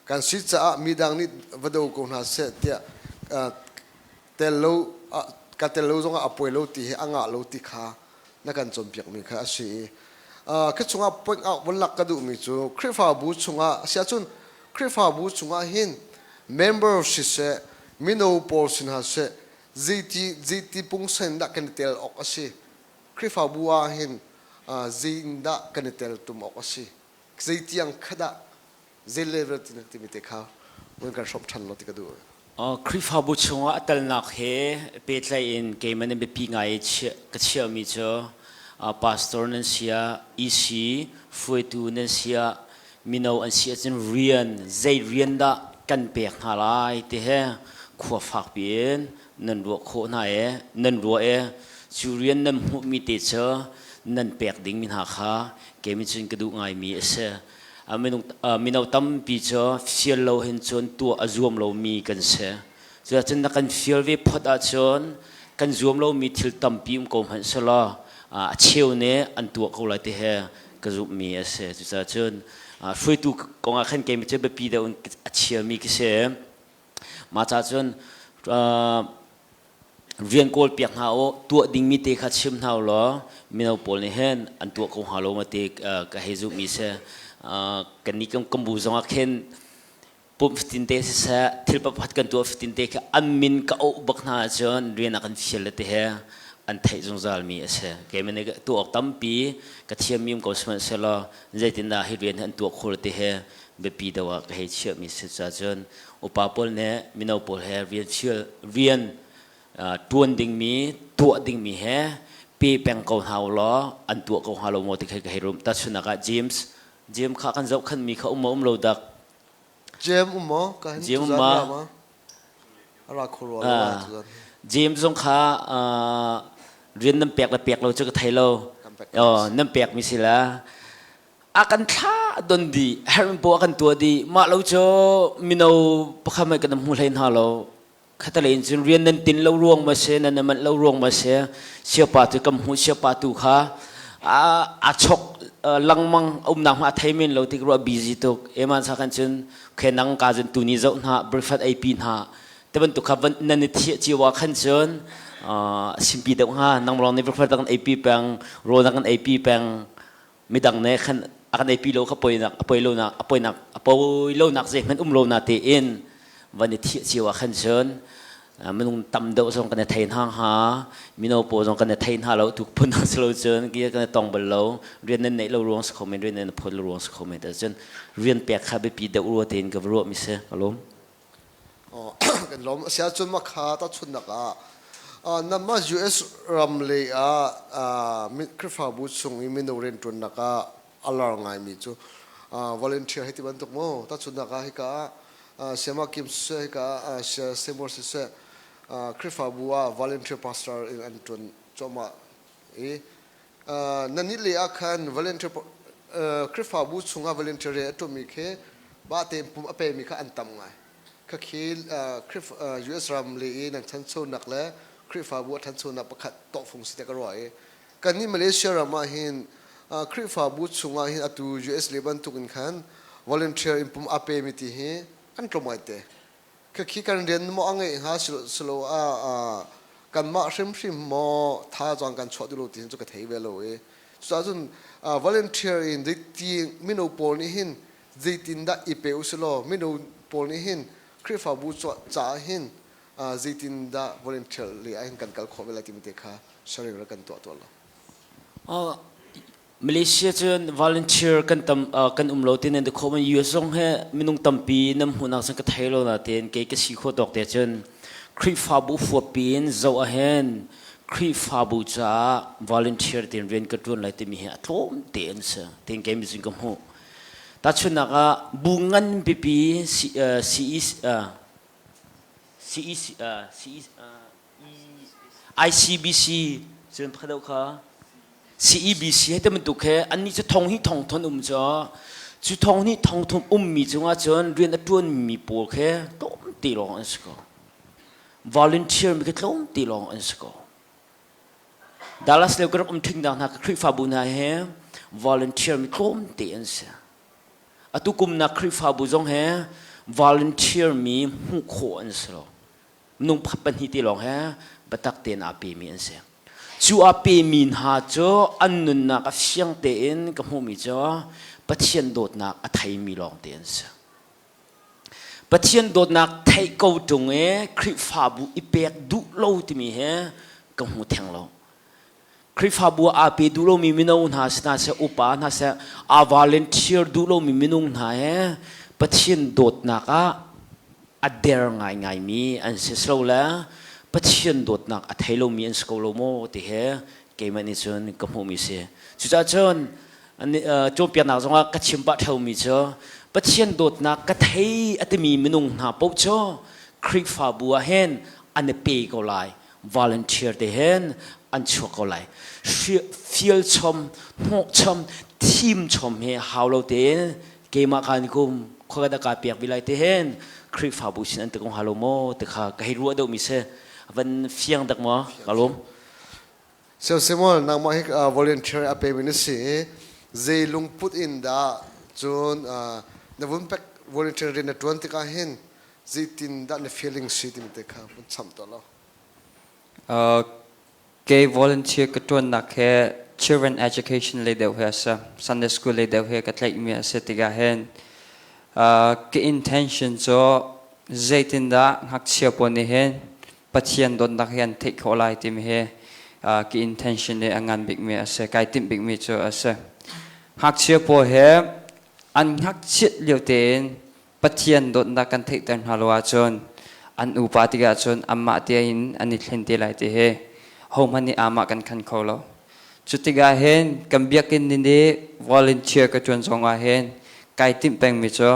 Speaker 1: kan si caah midang nih va do ko hna seh tiah tel lo ka tel lo zongah a puai lo ti hi a ngah lo ti kha na kan cawnpiakmi kha a si i ka chungah point out vun lak ka duhmi cu Khrihfabu chungah siahcun Khrihfabu chungah hin member siseh mino pawl sin hna seh zeiti zeiti pungsan dah kan i tel awk a si Khrihfabu ah hin zei dah kan i tel tum awk a si zeitiang kha dah zei level timi te kha vun kan hrawmh ṭhan law ti ka duh.
Speaker 4: Khrihfabu chungah a telnak he pehtlaih in keimah nih biapi ngai ka chiahmi cu pastor nan si ah, EC hruaitu nan si ah, mino an si ahcun rian zei rian dah kan pek hna lai ti he khua fakpi in nan ruah khawh hna i nan ruah i cu rian nan hmuhmi te cu nan pek dingmi hna kha keimah cun ka duh ngaimi a si. Mino tampi cu fial lo hin cun tuah a zuam lomi kan si. Cuacun na kan fial ve phot ahcun kan zuam lomi thil tampi um ko hmanh selaw a cheu nih an tuah ko lai ti he ka zumhmi a si. Cucaah cun hruaitu kong ah khan keimah cu biapi deuh in a chiami ka si. Mah caah cun rian kawl piak hna u tuah dingmi te kha chim hna u law mino pawl nih hin an tuah ko hnga lo ma ti ka hei zumhmi si kan nih kan bu zongah khin pumh fatin te siseh thil pakhat kan tuah fatin te khi an min ka auh bak hna ahcun rian a kan fial le ti he an theih zungzal mi a si keimah nih tuah awk tampi ka thiammi um ko sihmanhsehlaw zeitindah hi rian hi an tuah khawh ti he biapi deuh ah ka hei chiahmi si cun upa pawl nih mino pawl he rian fial rian ṭuan dingmi tuah dingmi he pe peng ko hna u law an tuah ko hnga lo maw ti khi ka hei rum tahchunhnak ah James James kha kan zohkhanmi kha um maw um lo dak
Speaker 1: James um maw ka hin
Speaker 4: James um ma James zong kha rian nan pek le pek lo cu ka thei lo nan pek mi si la A kan thla don dih, herhmi poah a kan tuah dih. Mah lo cu mino pakhat hmanh kan hmu hlei hna lo. Khatalei in cun rian nan tin lo ruang ma si, nan i manh lo ruang ma si, siapa cu kam hmu siapa tu kha a chok langmang umnak hma a thei men lo tik ruah busy tuk. Eman sa khan cun khe nang ka cun tuni zoh hna breakfast ei pi hna te bantuk kha van nan i thiah cio ah khan cun simpi deuh hnga nang lawng nih breakfast kan ei pi peng rawl na kan ei pi peng midang nih khan a kan eipi lo kha poinak a poi lonak a poinak a poi lonak zeihmanh um lo na tein van i thiah cio ah khan cun minung tam deuh zong kan i thei hna hnga mino pawl zong kan i thei hna lo tuk phun si lo cun kia kan i tong bal lo rian nan neih lo ruang si kho men rian nan phot lo ruang si kho men cun rian pek kha biapi deuh rua tein ka va ruah mi si ka lawm.
Speaker 1: Kan lawm. A si ahcun makha tahchunhnak ah nanmah US ram lei ah Khrihfabu chung i mino rianṭuannak ah a lar ngaimi cu volunteer hei ti bantuk mu. Tahchunhnak ah hika ah Sayama Kim siseh, hika ah Saya Seymour siseh, Khrihfabu ah volunteer pastor in an ṭuan cuahmah i nannih lei ah khan volunteer Khrihfabu chungah volunteer rian a ṭuanmi khi vate in pum a pemi kha an tam ngai. Khakhi US ram le i nan ṭhanchonak le Khrihfabu a ṭhanchonak pakhat tawhfung si tiah ka ruah i kannih Malaysia ram ah hin Khrihfabu chungah hin atu US le bantuk in khan volunteer in pum a pemi ti hi an tlawm ngai te. Khakhi kan rian maw a ngeih hnga silo ah kanmah hrimhrim maw thazaang kan chuah duh lo ti cu ka thei ve lo i cucaah cun volunteer in zeiti mino pawl nih hin zeitindah i pe usilaw mino pawl nih hin Khrihfabu caah hin zeitindah volunteer le ah hin kan kal khawh ve lai timi te kha sharing rak kan tuah tuah lo.
Speaker 4: Malaysia cun volunteer kan tam kan um lo ti nan ti khawh man US zong he minung tampi nam hmuhnak cun ka thei lo na tein kei ka si khawh tawk te cun Khrihfabu fuapi in zoh ahhin Khrihfabu caah volunteer tein rian ka ṭuan lai timi hi a tlawm te an si tein kei mi cun ka hmuh. Tahchunhnak ah bu ngan pipi CE CE CE ICBC cun pakhat deuh kha CEBC he ti bantuk he annih cu thong hi thong thon um cu cu thong nih thong thum ummi cungah cun rian a ṭuanmi pawl khe tlawmte lawng an si ko. Volunteer mi khe tlawmte lawng an si ko. Dallas lio ka rak um ṭhingnak hna ka Khrihfabu hna he volunteer mi tlawmte an si. Atu kum nak Khrihfabu zong he volunteer mi hmuh khawh an si lo. Minung pahnih te lawng he biatak tein aa pemi an si. Cu aa pemi hna cu an nunnak a fiang tein ka hmuhmi cu Pathian dawtnak a theimi lawng te an si. Pathian dawtnak theih ko ṭung i Khrihfabu i pek duh lo timi hi ka hmu theng lo. Khrihfabu ah aa pe duh lomi mino hna si hna seh, upa hna seh, aa volunteer duh lomi minung hna he Pathian dawtnak ah a der ngaingaimi an si lo le Pathian dawtnak a thei lomi an si ko lo maw ti he keimah nih cun ka hmuhmi si. Cucaah cun cawnpiaknak zongah ka chim pah ṭheumi cu Pathian dawtnak ka thei a timi minung hna paoh cu Khrihfabu ah hin an i pe ko lai. Volunteer te hin an chuak ko lai. Fial chom, hnawh chom, thim chom hi hau lo tein keimah kan kum khua ka ka piak bi lai te hin Khrihfabu sin an te kong halo maw te kha ka hei ruah deuh mi si van fiang dak maw ka lawm.
Speaker 1: Sir Simon, nangmah hi volunteer a pe mi na si i zei lungput in dah cun na vun pek volunteer rian na tuan tikah hin zeitin dah na feeling si timi te kha vun cham tuah law.
Speaker 5: Kei volunteer ka ṭuannak he children education lei deuh he a si. Sunday school lei deuh he ka tlaihmi a si tikah hin ka intention cu zeitindah ngakchia pawl nih hin Pathian dawtnak hi an theih khawh lai timi hi ka intention i a ngan bikmi a si. Kai timh bikmi cu a si. Ngakchia pawl he an ngakchiat lio tein Pathian dawtnak kan theihter hna lo ahcun an upa tikah cun anmah tein an i thlen te lai ti hi hohmanh nih amah kan khan kho lo. Cu tikah hin kan biakinn ni nih volunteer ka ṭuan zong ah hin kai timh pengmi cu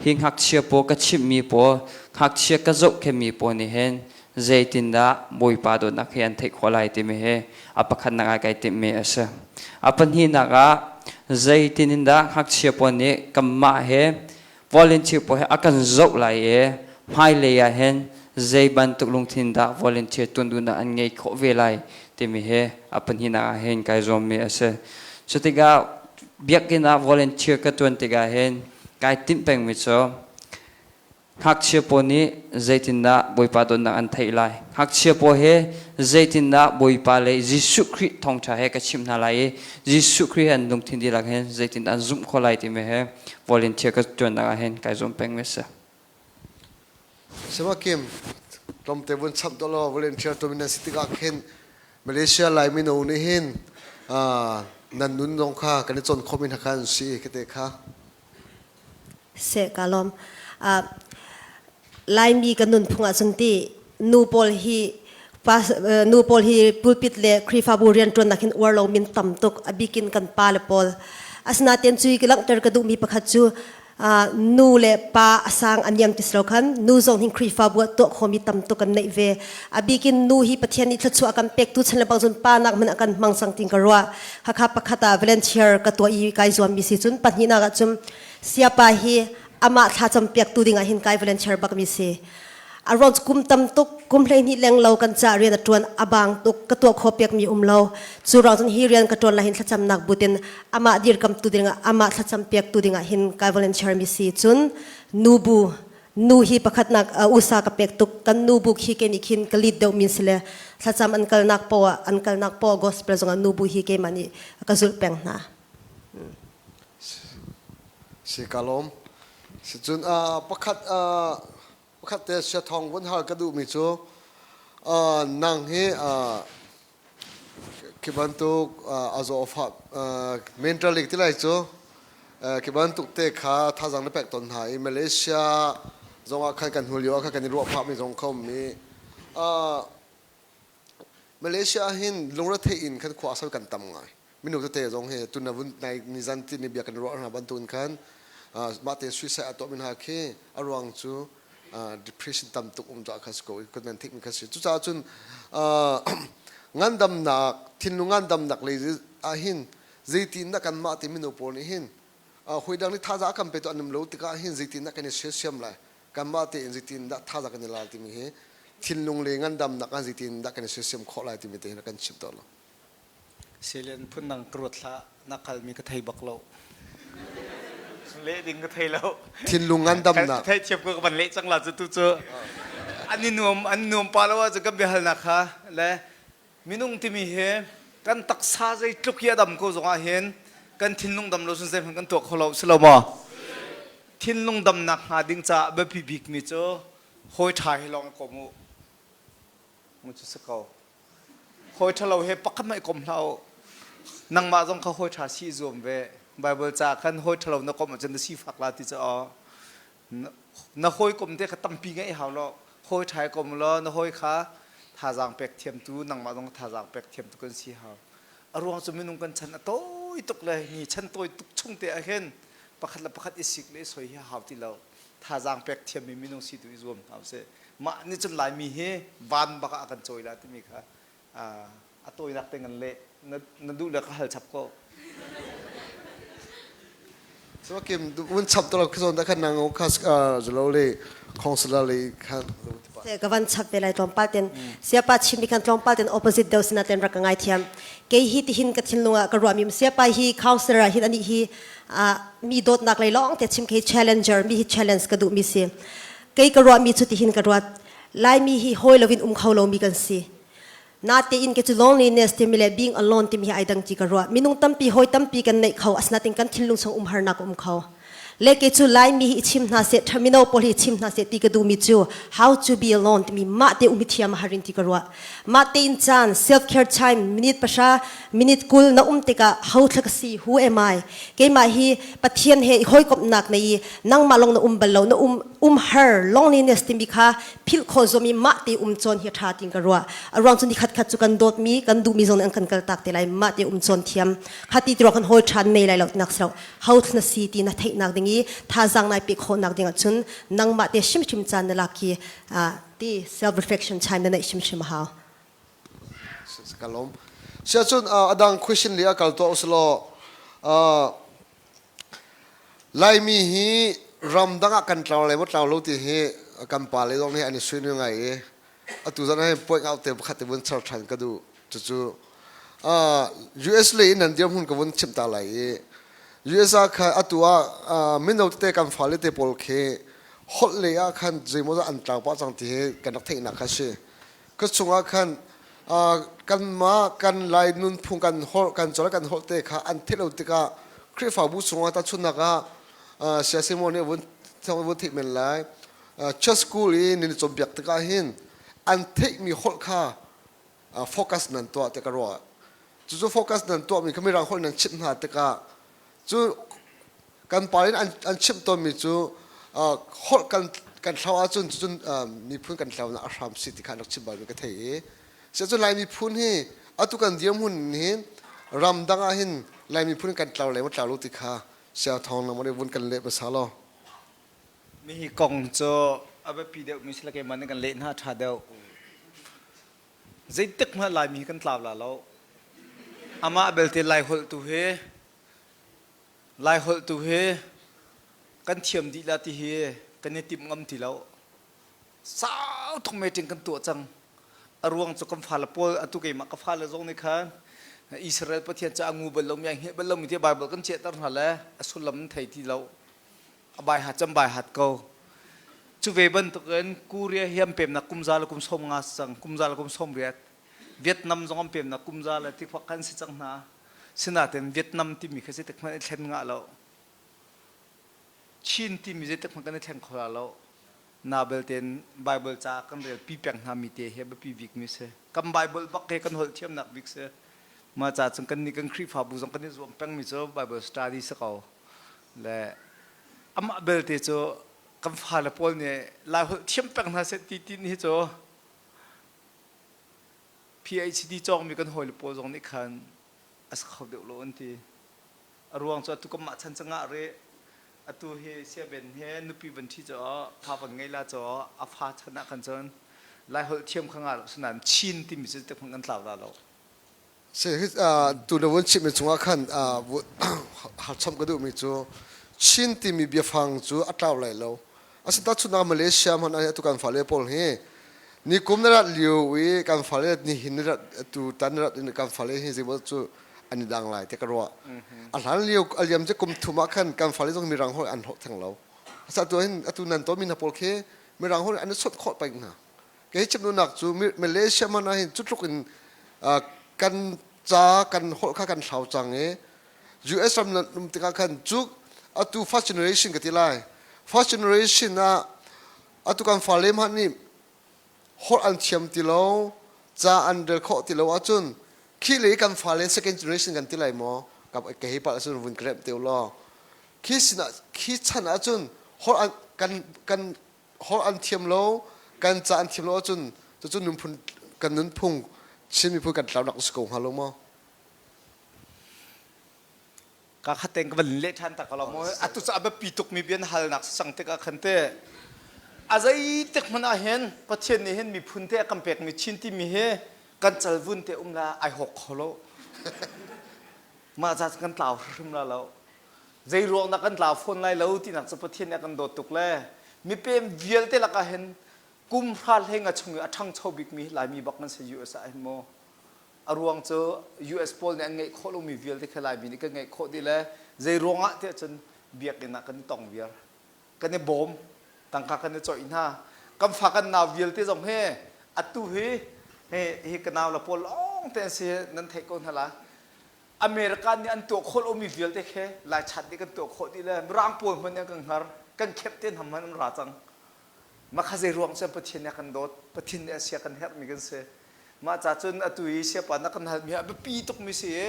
Speaker 5: hi ngakchia pawl ka chimhmi pawl ngakchia ka zohkhenhmi pawl nih hin zeitindah Bawipa dawtnak hi an theih khawh lai timi hi a pakhatnak ah kai timhmi a si. A pahnihnak ah zeitin in dah ngakchia pawl nih kanmah he volunteer pawl he a kan zoh lai i hmailei ah hin zei bantuk lungthin dah volunteer tuan duhnak an ngei khawh ve lai timi he a pahnihnak ah hin kai zuammi a si. Cu tikah biakinn ah volunteer ka tuan tikah hin kai timh pengmi cu Ngakchia pawl nih zeitindah Bawipa dawtnak an theih lai? Ngakchia pawl he zeitindah Bawipa le Jesuh Khrih thawngṭha he ka chimh hna lai i Jesuh Khrih he an lungthin dihlak hin zeitindah an zumh khawh lai timi he volunteer ka ṭuannak ah hin kai zuam pengmi a si.
Speaker 1: Semakim, tlawmte vun chap dawh law volunteer tumin nan si tikah khin Malaysia Lai mino nih hin nan nun zong kha kan i cawn khawhmi hna kha an si kate kha.
Speaker 6: Seh ka lawm. Laimi kan nunphung ahcun ti nu pawl hi nu pawl hi pulpit le Khrihfabu rianṭuannak hin uar lo min tam tuk a bikin kan pa le pawl. Asinain cui ka langhter ka duhmi pakhat cu nu le pa a sang a niam ti si lo khan nu zong hin Khrihfabu ah tuah khomi tam tuk kan neih ve. A bikin nu hi Pathian nih thluachuah a kan pek tu chan le bang cun pa nak hmanh a kan hmang cang tin ka ruah. Hakha pakhat ah volunteer ka tuah i kai zuammi si cun pahnihnak ah cun siapa hi amah thlacam piaktu ding ah hin kai volunteer bakmi si. A ruang cu kum tam tuk kum 12 leng lo kan ca rian a tuan a bang tuk ka tuah kho piakmi um lo. Cu ruang cun hi rian ka tuan la hin thlacamnak butin amah dirkam tu ding ah amah thlacam piaktu ding ah hin kai volunteer mi si. Cun nubu nu hi pakhatnak usa ka pek tuk kan nu bu khi ke nih khin ka lead deuh min sile thlacam an kalnak poah an kalnak poah gospel zongah nu bu hi keimah nih ka zulh peng hna.
Speaker 1: Si ka lawm. Si cun pakhat pakhat te sia thong vun hal ka duhmi cu nang hi Khi bantuk a zawfa mental league ti lai cu khi bantuk te kha thazaang na pek tawn hna i Malaysia zongah khan kan hnu lio ah khan kan i ruah phahmi zong kha um i Malaysia ah hin lungretheih in khan khua a kan tam ngai. Minung tete zong hi tun na vun nai nizan ti ni bia kan ruah hna bantukin khan mah te suicide a tuahmi hna khi a ruang cu depression tam tuk um caah kha si ko i kan thikmi kha si. Cucaah cun ngandamnak thinlung ngandamnak lei ah hin zeitin dah kanmah te mino pawl nih hin hawi dang nih thazaang a kan petu an um lo tikah hin zeitin dah kan i sersiam lai kanmah tein zeitin dah thazaang kan i lal timi hi thinlung le ngandamnak ah zeitin dah kan i sersiam khawh lai timi te hin kan chim tawn lo.
Speaker 2: Selen phundang ka ruat hlah na kalmi ka thei bak lo. Leh ding ka thei lo.
Speaker 1: Thinlung ngandamnak.
Speaker 2: Ka thei thiam ko ka van leh cang la cu tu cu. An i nuam an nuam pa lo ah cu kan biahalnak kha le minung timi hi kan taksa zeitluk hi a dam ko zongah hin kan thinlung dam lo cun zeihmanh kan tuah kho lo si lo maw? Thinlung damnak hnga ding caah biapi bikmi cu hawi ṭha hi lawng i kom u. Mu cu si ko. Hawi ṭhalo he pakhat hmanh i kom hlah u. Nangmah zong kha hawi ṭha si i zuam ve. Baibal ca khan hawi ṭhalo na komh ahcun na sifak la ti cu aw. Na hawikom te kha tampi ngeih hau lo. Hawi ṭha i kom law na hawi kha thazaang pek thiamtu nangmah zong thazaang pek thiamtu kan si hau. A ruang cu minung kan chan a tawi tuk le mi chan tawi tuk chung te ah hin pakhat le pakhat i sik le i soi hi hau ti lo. Thazaang pek thiammi minung si tu i zuam hna usih. Mah nih cun Laimi hi van bak ah a kan cawi la timi kha a tawinak te ngan leh na duh le ka hal chap ko.
Speaker 1: So kim un chap to khi zon da khan nang kha zlo le counselor le khan
Speaker 6: Se ka van chap ve lai tlawmpal ten siapa chim khan tlawmpal ten opposite deuh sina ten rak ka ngai thiam kei hi ti hin ka thinlung ah ka ruah mi siapa hi counselor ah hin ani hi mi dawtnak lei lawng te chim khi challenger mi hi challenge ka duh mi si Kei ka ruahmi cu tihin ka ruat. Laimi hi hawi loin um kho lomi kan si. Natein ke cu loneliness timi le being alone timi hi ai dang ti ka ruah. Minung tampi hawi tampi kan neih kho asinain kan thinlung chung umharnak a um kho. Le ke cu Laimi hi i chim hna seh, mino pawl hi i chim hna seh ti ka duhmi cu how to be alone timi mah te um hi thiam a har in ti ka ruah. Mah tein caan self care time minute 10 minute 20 na um tikah ho thla ka si who am I keimah hi Pathian he i hawikomhnak nei i nangmah lawng na um bal lo na um um har loneliness timi kha philh khawh zuam i mah te um cawn hi a ṭha tin ka ruah a ruang cu ni khat khat cu kan dawtmi kan duhmi zong nih an kan kaltak te lai mah te um cawn thiam kha ti ti ruang kan hawi ṭhan nei lai lo tinak si lo ho na si ti na theihnak ding i thazaang nai pe khawhnak ding ahcun nangmah te hrimhrim caan na lak hi ti self reflection time na neih hrimhrim a hau
Speaker 1: Ka lawm. Siahcun adang question li a kal tuah usulaw Laimi hi ramdang ah kan tlau lai maw tlau lo ti hi kan pa le zong nih an i suinu ngai i atu zan ah point out te pakhat te vun char ṭhan ka duh. Cucu US lei in nan dirhmun ka vun chimh ta lai i US ah khan atu ah mino tete kan fale te pawl khi holh lei ah khan zeimaw an tlau pah cang ti hi kan rak theihnak kha si. Ka chungah khan kanmah kan Lai nunphung kan holh kan cawl kan holh te kha an theih lo tikah Khrihfabu chungah tahchunhnak ah Saya Simon nih vun vun theih men lai. Church school i nan i cawnpiak tikah hin an theihmi holh kha focus nan tuah ti ka ruah. Cucu focus nan tuahmi kha mirang holh nan chimh hna tikah cu kan pa in an chimh tawnmi cu holh kan kan hlau ahcun cucun miphun kan hlaunak a hram si ti kha an rak chim balmi ka thei i sihcun Lai miphun hi atu kan dirhmun hi ramdang ah hin Lai miphun kan tlau le maw tlau lo ti kha sia thawng na mo vun kan leh hmasa law.
Speaker 2: Mihi kong cu a biapi deuhmi si le keimah nih kan leh hna ṭha deuh. Zeitik hmanh Laimi hi kan tlau la lo. Amah belte Laiholh tu hi Laiholh tu hi kan thiam dih la ti hi kan i timh ngam ti lo. Sau tuk meeting kan tuah cang. A ruang cu kan fale pawl atu keimah ka fale zong nih khan Israel Pathian cu a ngu bal lomi a hngilh bal lomi tiah Bible kan chiahter hna le a sullam an thei ti lo. A bai hat cam bai hat ko. Cu ve bantukin Korea hi an pemnak kum za le kum 50 cang, kum za le kum 80. Vietnam zong an pemnak kum za le tikhuak kan si cang hna. Sinain Vietnam timi kha zeitik hmanh i thlen ngah lo. Chin timi zeitik hmanh kan i thleng kho la lo. Na belten Bible ca kan rel pi peng hna mi te hi a biapi bik mi si. Kan Bible bak he kan holh thiamnak bik si. Mah ca cun kan nih kan Khrihfabu zong kan i zuam peng mi cu Bible study si ko. Le amah belte cu kan fale pawl nih Laiholh thiam peng hna seh ti tin hi cu PhD cawngmi kan hawile pawl zong nih khan a si kho deuh lo an ti. A ruang cu atu kanmah chan cangah rih atu hi siaben he nupi van ṭhi cu fa van ngei la cu a fa chan ah khan cun Laiholh thiam kha ngah lo sinain Chin timi cu zeitik hmanh kan tlau la lo.
Speaker 1: Tu na vun chimmi chungah khan harchom ka duhmi cu Chin timi biafang cu a tlau lai lo. Asinain chunah Malaysia hmanh ah atu kan fale pawl hi nikum na rat lio i kan fale nihin na rat tu tan na rat in kan fale hi zeimaw cu an i dang lai ti ka ruah. A hlan lio a liam cu kum thum ah khan kan fale zong mirang holh an holh theng lo. Asa tu hin atu nan tawnmi hna pawl khi mirang holh an i chawnh khawh peng hna. Kei chim duhnak cu Malaysia man ah hin cu tluk in kan ca kan holh kha kan hlau cang i US ram nan um tikah khan cu atu first generation ka ti lai first generation ah atu kan fale hmanh nih holh an thiam ti lo ca an rel khawh ti lo ahcun khi le kan fale second generation kan ti lai maw ka hei palh ahcun vun ka remh te law khi sinah khi chan ahcun holh an kan kan holh an thiam lo kan ca an thiam lo ahcun cucu nunphun kan nunphung Chin miphun kan tlaunak si ko hnga lo maw?
Speaker 2: Ka khat ka van leh ṭhan ta ko lo maw? Atu cu a biapi tukmi bia na halnak sang tikah khan te a zeitik hmanh ah hin Pathian nih hin miphun te a kan pekmi Chin timi hi kan calvun te um la ai hawk kho lo. Mah ca kan tlau hrim la lo. Zei ruang dah kan tlau fawn lai lo tinak cu Pathian nih a kan dawt tuk le mipem vialte lakah hin kum hra hleng a chung i a ṭhangcho bikmi Laimi bak kan si US ah hin maw a ruang cu US pawl nih an ngeih khawh lomi vialte kha Laimi nih kan ngeih khawh dih le zei ruangah tiah cun biakinn ah kan i tong viar kan i bawm tangka kan i coih hna kan fa kan nau vialte zong hi atu hi hi hi ka nau le pawl lawng te an si nan theih ko hna la American nih an tuah khawh lomi vialte khi Laichat nih kan tuah khawh dih le Mirang pawl hmanh nih an kan hngar kan khep te hna hmanh an ra cang mah kha zei ruang cun Pathian nih a kan dawt Pathian nih a sia kan herhmi kan si mah ca cun atu i siapa na kan halmi a biapi tukmi si i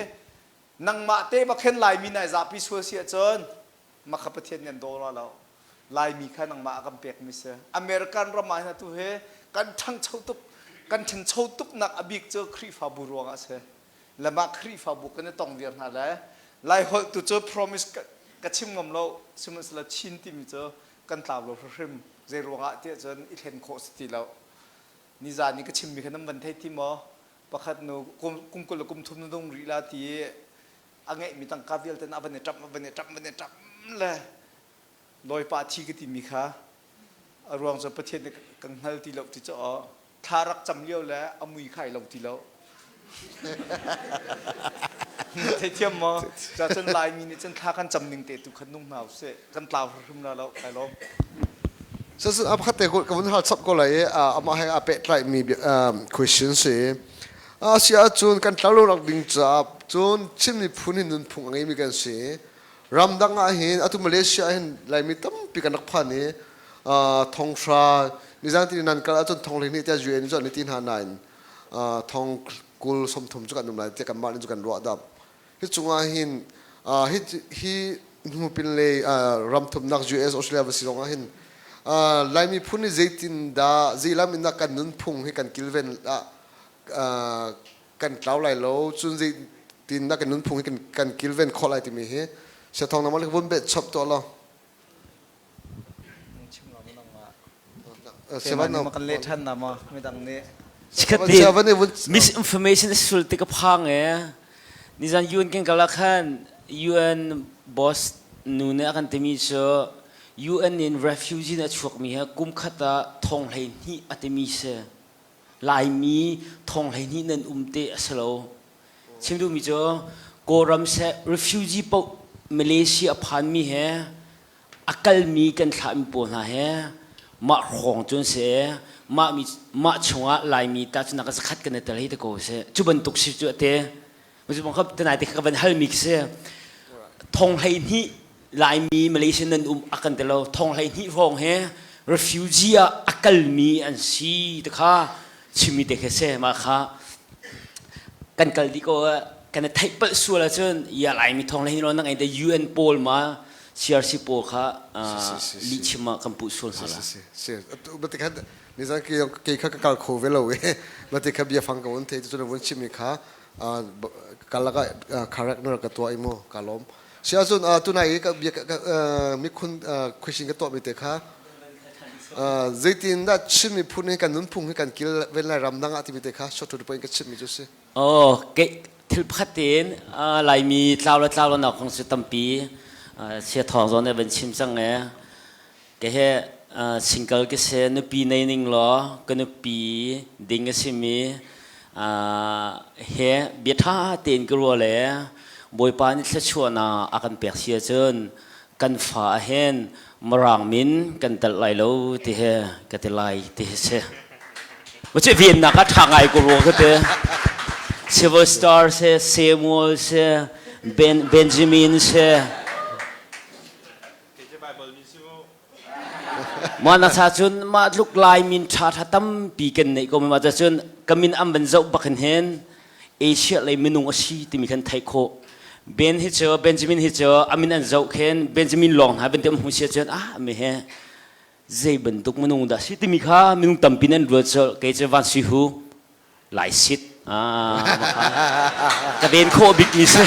Speaker 2: nangmah te bak hin Laimi nai zapi sual si ahcun mah kha Pathian nih an daw la lo Laimi kha nangmah a kan pekmi si American ram ah hin atu hi kan ṭhangcho tuk kan ṭhancho tuknak a bik cu Khrihfabu ruangah a si le mah Khrihfabu kan i tong viar hna le Laiholh tu cu promise ka chim ngam lo sihmanhsehlaw Chin timi cu kan tlau lo hrimhrim zei ruangah tiah cun i thlen khawh si ti lo nizan i ka chimmi kha nan van thei ti maw pakhat nu kum 20 le kum thum na nung rih la ti i a ngeihmi tangka vialte a van i ṭamh a van i ṭamh van i ṭamh le lawipa thi ka timi kha. A ruang cu Pathian nih kan hngal ti lo ti cu aw thla rak cam lio le a mui kha ai lo ti lo. Theithiam maw? Cacun Laimi nih cun thla kan cam ning te tu khan nung hna usih. Kan tlau hrim la lo. Kai lawm.
Speaker 1: Sasa a pakhat te ka vun hal chap ko lai i amah he a pehtlai mi question si. A si ahcun kan tlau lo nak ding caah cun Chin miphun hi nunphung a ngeimi kan si. Ramdang ah hin atu Malaysia ah hin Laimi tampi kan rak phan i thonghra nizan ti nan kal ahcun thong hleihnih tiah UN cu an i ti hna nain thong 20 30 cu kan um lai tiah kanmah nih cu kan ruah dap. Hi cungah hin hi hi hnu pinlei ramthumnak US Australia va si zong ah hin Laimi phun hi zeitin dah zeilam in dah kan nunphung hi kan kilven ah kan tlau lai lo cun zeitin dah kan nunphung hi kan kilven khawh lai timi hi siathong nangmah le vun bet chap tuah law.
Speaker 2: Kan leh ṭhan na maw midang nih?
Speaker 4: Misinformation sul ti ka phang e. Nizan UN kan kal ah khan UN boss nu nih a kan timi cu UN in refugee na chuakmi he kum khat ah thong 12 a timi si. Laimi thong 12 nan um te a si lo. Chim duhmi cu Kawlram seh refugee paoh Malaysia a phanmi he a kalmi kan thlahmi pawl hna he mah hrawng cun si mah mi mah chungah Laimi tahcunak zakhat kan i tel hei te ko si cu bantuk si cu ate cu bang kha tenai te kha ka van halmi khi si thong 12 Laimi Malaysia nan um a kan ti lo thong 12 hrawng he refugee ah a kalmi an si te kha chimmi te khi si mah kha kan kal dih ko kan i theih palh sual ahcun ya Laimi thong le hin nang te UN pawl ma CRC pawl kha lihchim ah kan puh sual hna la.
Speaker 1: Si si bati kha nizan ke ke kha ka kal kho ve lo e bati kha bia fang ka vun thei tu vun chim mi kha kalaka correct na ka tua imo ka lom si ahcun tunai ka bia mikhun question ka tuah mi te kha zeitin dah Chin miphun hi kan nunphung hi kan kil ven lai ram dang ah timi te kha short to the point ka chim mi cu si.
Speaker 4: Oh, ke thil pakhat tein Laimi tlau le tlau lo nak kong cu tampi sia thawng zawn van chim cang e. Ke he single ke se nupi nei ning law ka nupi ding a simi he bia tha tein ka rua le Bawipa nih thluachuahnak a kan pek si ahcun kan fa ahhin Mirang min kan telh lai lo ti he ka ti lai ti hi si. Mace vennak ah ṭha ngai ko rua ka ti. Silver Star se, Samuel se, Ben, Benjamin se. Mah na sa cun mah tluk lai min ṭha ṭha tampi kan neih ko ma cun ka min an van zoh bak hin hin Asia lei minung a si timi khan theih khawh. Ben hi cu Benjamin hi cu a min an zoh khin Benjamin lawng hna bantuk an hmu sia cun ah mi he zei bantuk minung dah si timi kha minung tampi nan ruat cu kei cu van sui hu lai sit ah ka ven khawh bik mi si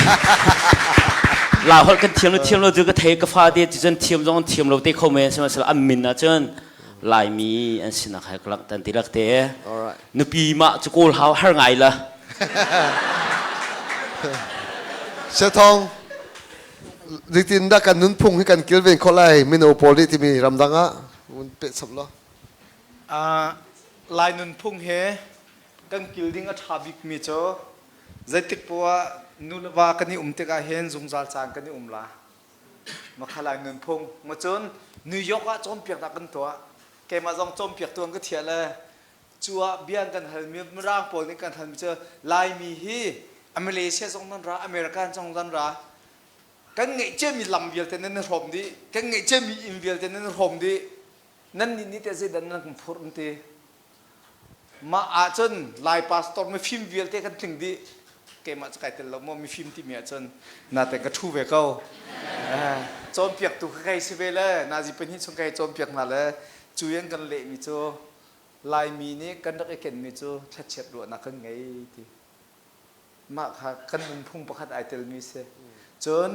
Speaker 4: la holh kan thiam lo thiam lo cu ka thei ka fa te cu cun thiam zong thiam lo te kho men sihmanhsehlaw an min ah cun Laimi an sinak he ka langhter ti lak te. Nupi mah cu kawl hau har ngai la.
Speaker 1: Sethong zeitin dah kan nunphung hi kan kilven khawh lai mino pawl nih timi ramdang ah vun peh chap law.
Speaker 2: Lai nunphung he kan kil ding a ṭha bikmi cu zeitik poah nu le va kan i um tikah hin zungzal caan kan i um la. Makhalai nunphung ma cun New York ah cawnpiaknak kan tuah. Keimah zong cawnpiaktu an ka thiah le cu ah bia an kan halmi Mirang pawl nih kan halmi cu Laimi hi Malaysia zong nan ra, American zong nan ra. Kan ngeih ciami lam vialte nan i hrawm dih. Kan ngeih ciami inn vialte nan i hrawm dih. Nan nih nih teh zeidah nan kan phurh an ti. Mah ahcun Lai pastor mifim vialte kan tling dih. Keimah cu kai tel lo maw mifim timi ahcun natein ka ṭhu ve ko. Cawnpiaktu kha kei si ve le nazi pahnih chung kei cawnpiak hna le cu in kan lehmi cu Laimi nih kan rak i kenmi cu thlachiat ruahnak kan ngei ti. Mah kha kan nunphung pakhat ai telmi si. Cun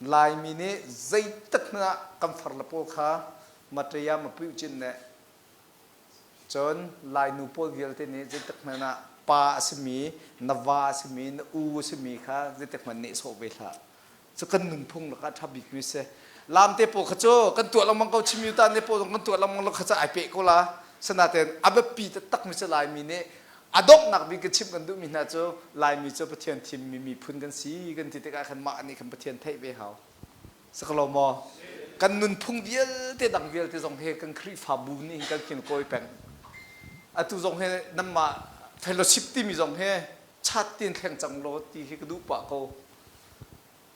Speaker 2: Laimi nih zeitik hmanh ah kan far le pawl kha mataya mapuih cin nih Cun Lainu pawl vialte nih zeitik hmanh ah pa a simi, na va a simi, na u a simi kha zeitik hmanh nehsawh ve hlah. Cu kan nunphung lakah ṭha bikmi si. Lam te pawl kha cu kan tuah lengmang ko chim ta ne pawl zong kan tuah lengmang lo kha cu ai peh ko la. Sanaten a biapi taktak mi cu Laimi nih a donghnak bik ka chimh kan duhmi hna cu Laimi cu Pathian thimmi miphun kan si kan ti tikah khan mah nih khan Pathian theih ve hau. Sakalo maw? Kan nunphung vialte dang vialte zong he kan Khrihfabu nih hin kan kilkawi peng. Atu zong he nanmah fellowship timi zong he chat tin thleng cang law ti hi ka duh pah ko.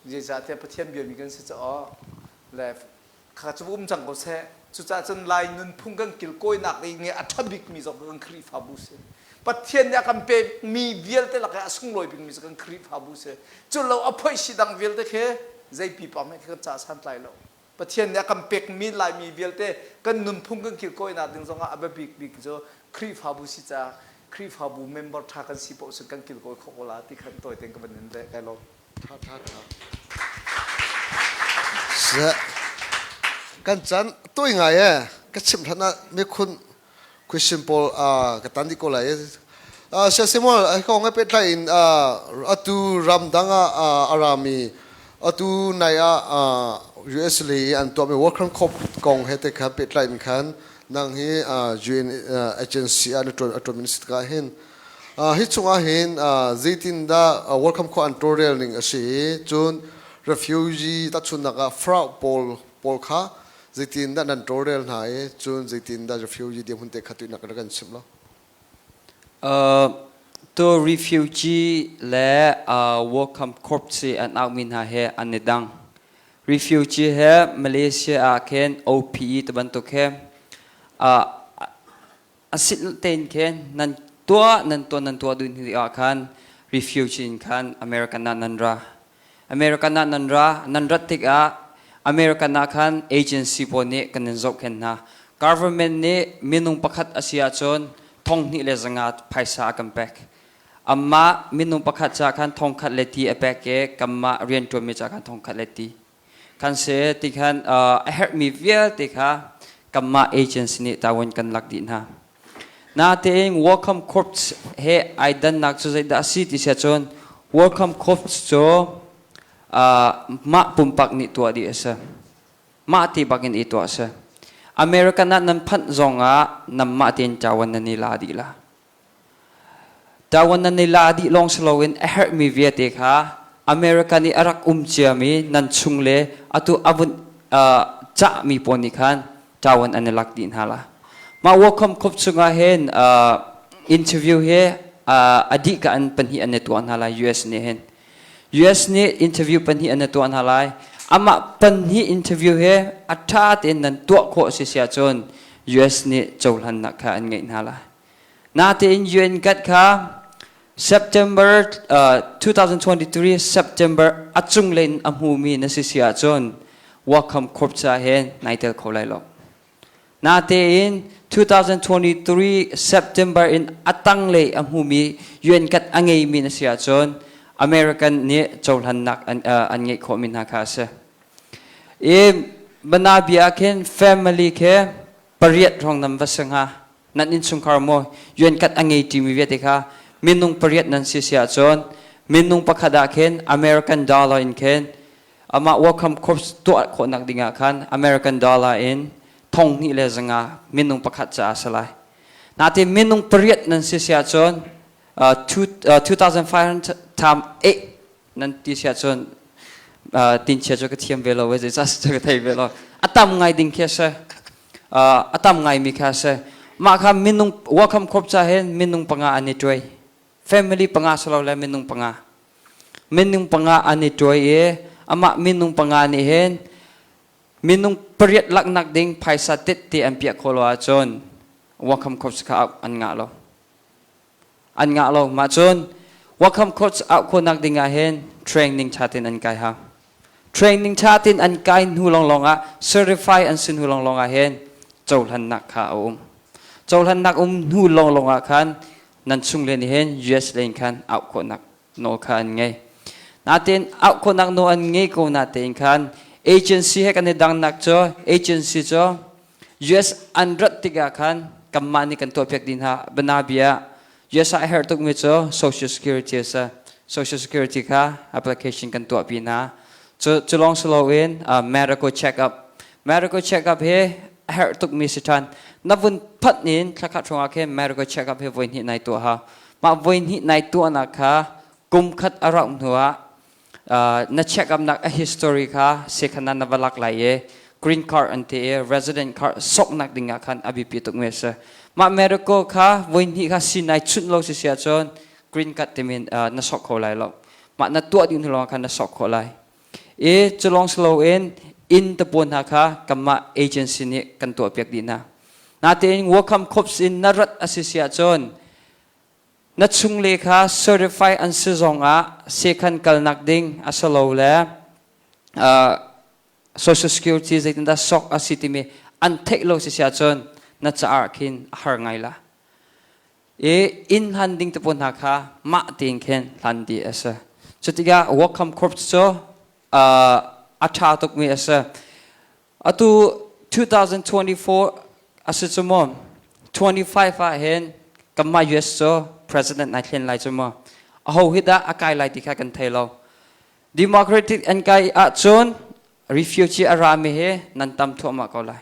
Speaker 2: Zeicahtiah Pathian biami kan si caah le kha cu um cang ko seh. Cucaah cun Lai nunphung kan kilkawinak ding i a ṭha bikmi zong kan Khrihfabu si. Pathian nih a kan pekmi vialte lakah a sunglawi bikmi cu kan Khrihfabu si. Cu lo a phoihsi dang vialte khi zei pipa hmanh khi kan ca santlai lo. Pathian nih a kan pekmi Laimi vialte kan nunphung kan kilkawinak ding zongah a biapik bik cu Khrihfabu si caah Khrihfabu member ṭha kan si paoh cun kan kilkawi khawh ko la ti khan tawi tein ka van in leh kai lawm.
Speaker 1: Tha tha tha. Seh. Kan chan toi ngai e ka chim hlan ah mikhun question pawl ka tan dih ko lai Saya Samuel ko ngai pehtlai in atu ramdang ah a rami atu nai ah US lei an tuahmi Worker Corp kong he te kha pehtlai in khan nang hi UN agency ah na tuan atuan min ka hin Hi chungah hin zeitindah welcome khawh an tawlrel ning a si i cun refugee tahchunhnak ah Frau pawl pawl kha zeitindah nan tawlrel hna i cun zeitindah refugee dirhmun te kha tuihnak rak kan chimh lo.
Speaker 5: To refugee le welcome corps hi an aukmi hna he an i dang. Refugee he Malaysia ah khin OPE ti bantuk he A sin tein khin nan tuah nan tuah nan tuah dun hi ah khan refugee in khan American ah nan ra. American ah nan ra nan rat tikah American ah khan agency pawl nih kan in zohkhenh hna. Government nih minung pakhat a si ahcun thong hnih le zanga phaisa a kan pek. Amah minung pakhat ca khan thong khat le ti a pek i kanmah rianṭuanmi ca khan thong khat le ti. Kan si ti khan a herhmi vialte kha kanmah agency nih tawin kan lak dih hna. Natein Welcome Corps he ai dannak cu zeidah a si ti si ahcun Welcome Corps cu mah pumpak nih tuah dih a si. Mah ti bakin i tuah a si. American ah nan phanh zongah nanmah tein ṭawan nan i la dih la. Ṭawan nan i la dih lawng si loin a herhmi vialte kha America nih a rak um ciami nan chung le atu a vun cahmi pawl nih khan ṭawan an i lak dih hna la. Mah Wacom Corp chungah hin interview hi a dih ka an pahnih an i tuah hna lai US nih hin. US nih interview pahnih an i tuah hna lai. Amah pahnih interview hi a ṭha tein nan tuah khawh si si ahcun US nih cohlannak kha an ngeih hna lai. Natein UN kat kha September 2023 September a cunglei in a hmumi na si si ahcun Wacom Corp ca he nai tel kho lai lo. Natein 2023 September in a tanglei a hmumi UN kat a ngeimi na si ahcun American nih cohlannak an, an ngeih khawhmi hna kha a si. I banabia khin family khi pariat hrawng nan va si hnga. Nan innchungkhar maw yuan kat a ngei ṭimi vialte kha minung pariat nan si si ahcun minung pakhat ah khin American dollar in khin amah Welcome Corps tuah khawhnak dingah khan American dollar in thong hnih le zanga minung pakhat caah a si lai. Natin minung pariat nan si si ahcun 2500 times 8 nan ti si ahcun tinchia cu ka thiam ve lo zeicah ka thei ve lo a tam ngai ding khi a si. A tam ngaimi kha a si. Mah kha minung Welcome Corps ca hin minung panga an i tuai. Family panga silole minung panga. Minung panga an i tuai i amah minung panga nih hin minung pariat laknak ding phaisa tette an piah khawh lo ahcun Welcome Corps kha an ngah lo. An ngah lo. Mah cun Welcome Corps auh khawhnak ding ah hin training ṭha tein an kai hau. Training ṭha tein an kai hnu lawnglawng ah certify an si hnu lawnglawng ah hin cohlannak kha a um. Cohlannak um hnu lawnglawng ah khan nan chung le nih hin US lei in khan auh khawhnak nawl kha an ngei. Natein auh khawhnak nawl an ngei ko natein khan agency he kan i dangnak cu agency cu US an rat tikah khan kanmah nih kan tuahpiak dih hna. Banabia US ah a herh tukmi cu Social Security a si. Social Security kha application kan tuahpi hna. Cu lawng si loin medical check-up. Medical check-up hi a herh tukmi si ṭhan. Na vun phanh in thlakhat hrawng ah khin medical check-up hi voi hnih nai tuah hau. Mah voi hnih nai tuahnak kha kum khat a rauh hnu ah na check-up nak a history kha sekhan ah na va lak lai i green card an ti i resident card soknak ding ah khan a biapi tukmi a si. Mah medical kha voi hnih kha si nai chunh lo si si ahcun green card timin na sok kho lai lo. Mah na tuah ding hnu lawng khan na sok khawh lai. I cu lawng si loin inn tapuan hna kha kanmah agency nih kan tuahpiak dih hna. Natein Welcome Corps in na rat a si si ahcun na chungle kha certify an si zong ah sekhan kalnak ding a si lo le social security zeitindah sok a si timi an theih lo si si ahcun na caah khin a har ngai la. I inn hlan ding te pawl hna kha mah tein khin hlan dih a si. Cutikah Welcome Corps cu a ṭha tukmi a si. Atu 2024 a si cu maw 25 ah hin kanmah US cu president nai thlen lai cu maw aho hi dah a kai lai ti kha kan thei lo. Democratic an kai ahcun refugee a rami hi nan tam thuahmah ko lai.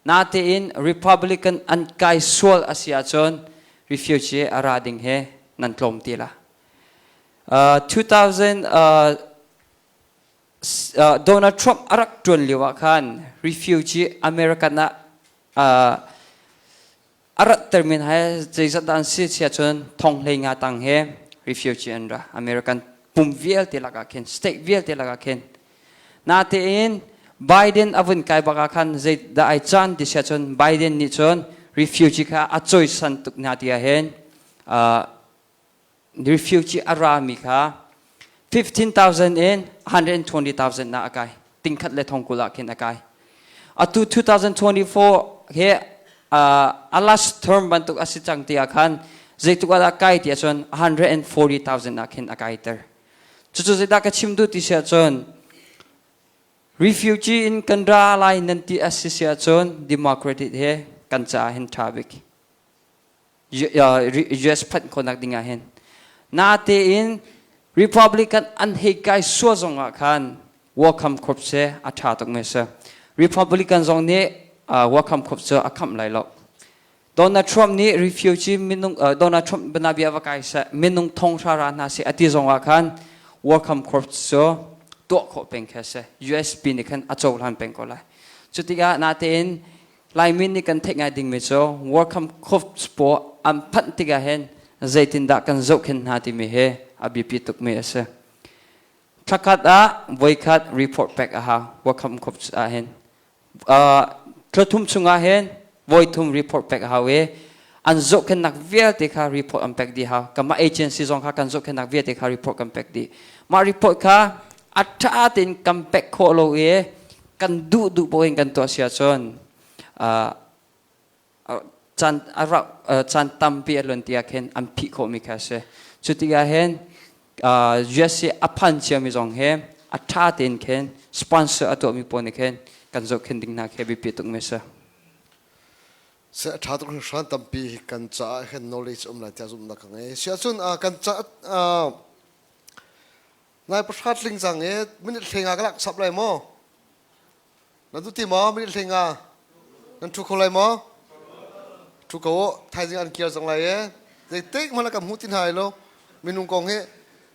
Speaker 5: Natein Republican an kai sual a si ahcun refugee a ra ding he nan tlawm ti la. 2000 Donald Trump a rak ṭuan lio ah khan refugee American ah a rat termin he zeizat dah an si si ahcun thong hlei nga tang he refugee an ra American pum vialte lakah khin state vialte lakah khin Natein Biden a vun kai bak ah khan zeidah ai caan ti si ahcun Biden nih cun refugee kha a cawisan tuk hna ti ahhin refugee a rami kha 15,000 in 120,000 na a kai. Tingkhat le thongkul ah khin a kai. Atu 2024 he a last term bantuk a si cang ti ah khan zeituk ah dah kai ti ahcun 140,000 ah khin a kaiter. Cucu zeidah ka chim duh ti si ahcun refugee in kan ra lai nan ti a si si ahcun democratic he kan caah hin ṭha bik. US phanh khawhnak ding ah hin. Natein Republican an hei kai sua zong ah khan Welcome Corps he a ṭha tuk mi si. Republican zong nih Welcome Corps cu a khamh lai lo. Donald Trump nih refugee minung Donald Trump banabia va kai seh minung thong hra ra hna seh ati zong ah khan Welcome Corps cu tuah khawh peng kha si USP nih khan a cohlan peng ko lai cu tikah natein Laimi nih kan theih ngai dingmi cu Welcome Corps pawl an phanh tikah hin zeitindah kan zohkhenh hna timi hi a biapi tukmi a si thlakhat ah voikhat report pek a hau Welcome Corps ah hin Thla thum chungah hin voi thum report pek a hau i an zohkhenhnak vialte kha report an pek dih hau. Kanmah agency zong kha kan zohkhenhnak vialte kha report kan pek dih. Mah report kha a ṭha tein kan pek khawh lo i kan duh duh paoh in kan tuah si ahcun caan a rauh caan tampi a luan tiah khin an phih khawhmi kha a si. Cu tikah hin USA a phan ciami zong hi a ṭha tein khin sponsor a tuahmi pawl nih khin kan zohkhenh ding hna khi biapi tukmi a si.
Speaker 1: Se a ṭha tuk hringhran tampi kan caah hin knowledge um lai tiah zumhnak ka ngei. Si ahcun kan caah nai pahra tling cang i minute hleng ah ka lak sap lai maw? Nan tu ti maw minute hleng ah? Nan ṭhu kho lai maw? Ṭhu ko u. Thaizing an kir cang lai e. Zeitik hmanh kan hmuh ti hna lo. Minung kong hi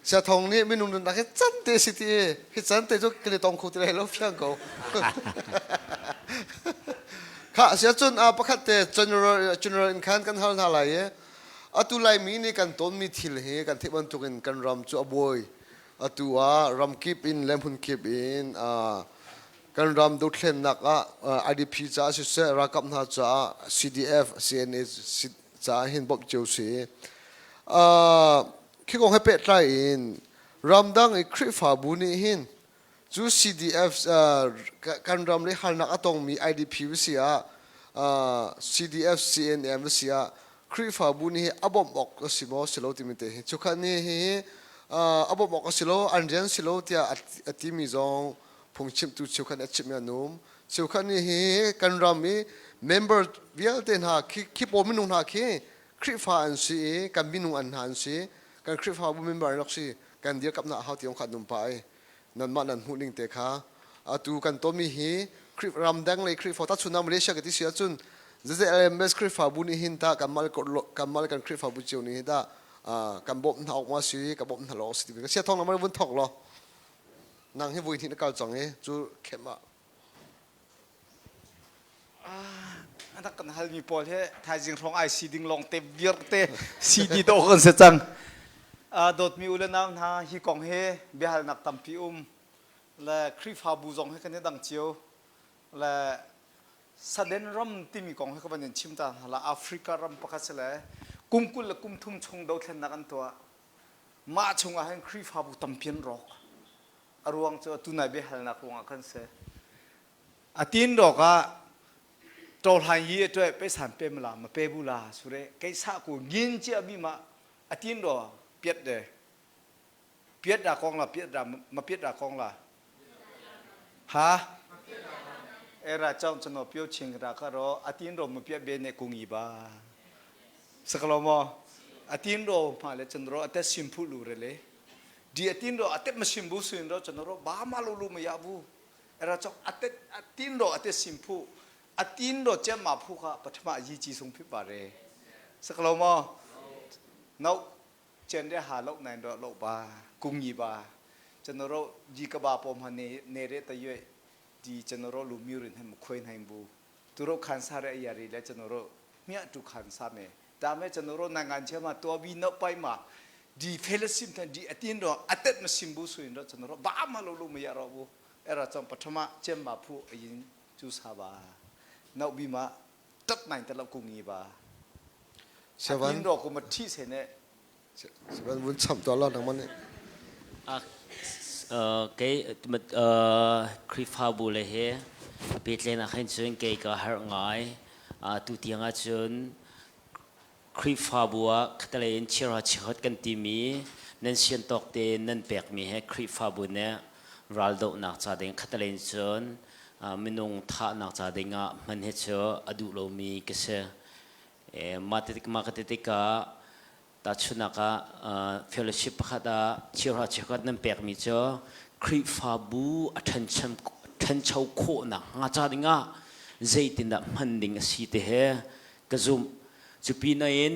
Speaker 1: Siathong nih minung nunnak hi can te si ti i hi can te cu kan i tong kho ti lai lo fiang ko. Kha siacun pakhat te general general in khan kan hal hna lai i atu Laimi nih kan tonmi thil hi kan theih bantukin kan ram cu a buai. Atu ah ramkip in le hmunkip in kan ram dothlennak ah IDP caah siseh ralkap hna caah CDF CNA caah hin bawmh cio si. Khi kong he pehtlai in ramdang i Khrihfabu nih hin cu CDF kan ram le harnak a tongmi IDP va si ah CDF CNM va si ah Khrihfabu nih a bawmh awk a si maw si lo timi te hi cukhat nih hihi a bawmh awk a si lo an rian si lo tiah a timi zong phungchimtu cheukhat nih a chimhmi an um cheukhat nih hihi kan ram i member vialte hna khi khi pawl minung hna khi Khrihfa an si i kan minung an hna an si kan Khrihfabu member an rak si kan dirkamhnak a hau ti kha an um pah ai. Nanmah nan hmuh ning te kha atu kan tonmi hi Khrih ramdang lei Khrihfa tahchunhnak Malaysia ka ti si ahcun ZZLMS Khrihfabu nih hin tah kanmah kanmah le kan Khrihfabu cio nih hin tah kan bawmh hna awk ma si ka bawmh hna lo awk si timi ka sia thawng lamar vun thawk law nang hi vui hnih na kal cang i cu khem ah
Speaker 2: Anak kan halmi pawl he thaizing hrawng IC ding lawng te viar te CD dawh kan si cang. Dawtmi u le nau hna hi kong hi biahalnak tampi um le Khrihfabu zong hi kan i dang cio le Saden ram timi kong hi ka van in chim ta hna la Africa ram pakhat si le kum 20 le kum thum chung dothlennak an tuah. Mah chungah hin Khrihfabu tampi an rawk. A ruang cu tunai biahalnak ruangah khan si. A tin rawk ah ṭohlan yi a tuah pe san pe mala ma pe bu la sure kei sa ku ngin chia bi ma a tin ro piat de piat da kong la piat da ma piat da kong la ha era chong chano pio ching ra ka ro a tin ro ma piat be ne kung yi ba sakalo mo a tin ro ma le chan ro a te sim phu lu re le di a tin ro a te ma sim bu suin ro chan ro ba ma lu lu ma ya bu era chok ate atin ro ate simphu atin ro chem ma phu kha pathama yi chi sung phi pa re saklo mo no chen re ha lo nai ro lo ba kung yi ba chen ro ji ka ba pom ha ne ne re ta yue di chen ro lu mi rin hem khoi nai bu tu ro khan sa re ya ri le chen ro mia tu khan sa me ta me chen ro na ngan che ma to bi no pai ma di fellowship than di atin ro atet ma simbu suin ro chen ro ba ma lo lu ma ya ro bu era chong pathama chem ma phu ayin chu sa ba nau bi ma tat nai ta lo ku ngi ba
Speaker 1: Seven.
Speaker 2: atin ro ku ma thi se ne
Speaker 1: Seven vun cham to la nang man ni.
Speaker 4: Kei Khrihfabu le he pehtlaihnak ah khin cun kei ka harh ngai. Tu tiang ahcun Khrihfabu ah khatalei in chiara chiakhat kan timi nan sian tawk tein nan pekmi he Khrihfabu nih raldohnak ca ding khatalei in cun minung thahnak ca ding ah hman hi cu a duh lomi ka si. Mah mah ka ti tikah tahchunhnak ah fellowship pakhat ah chiara chiakhat nan pekmi cu Khrihfabu a ṭhancho khawhnak hnga ca dingah zeitindah hman ding a si ti he ka zumh. Cu pin in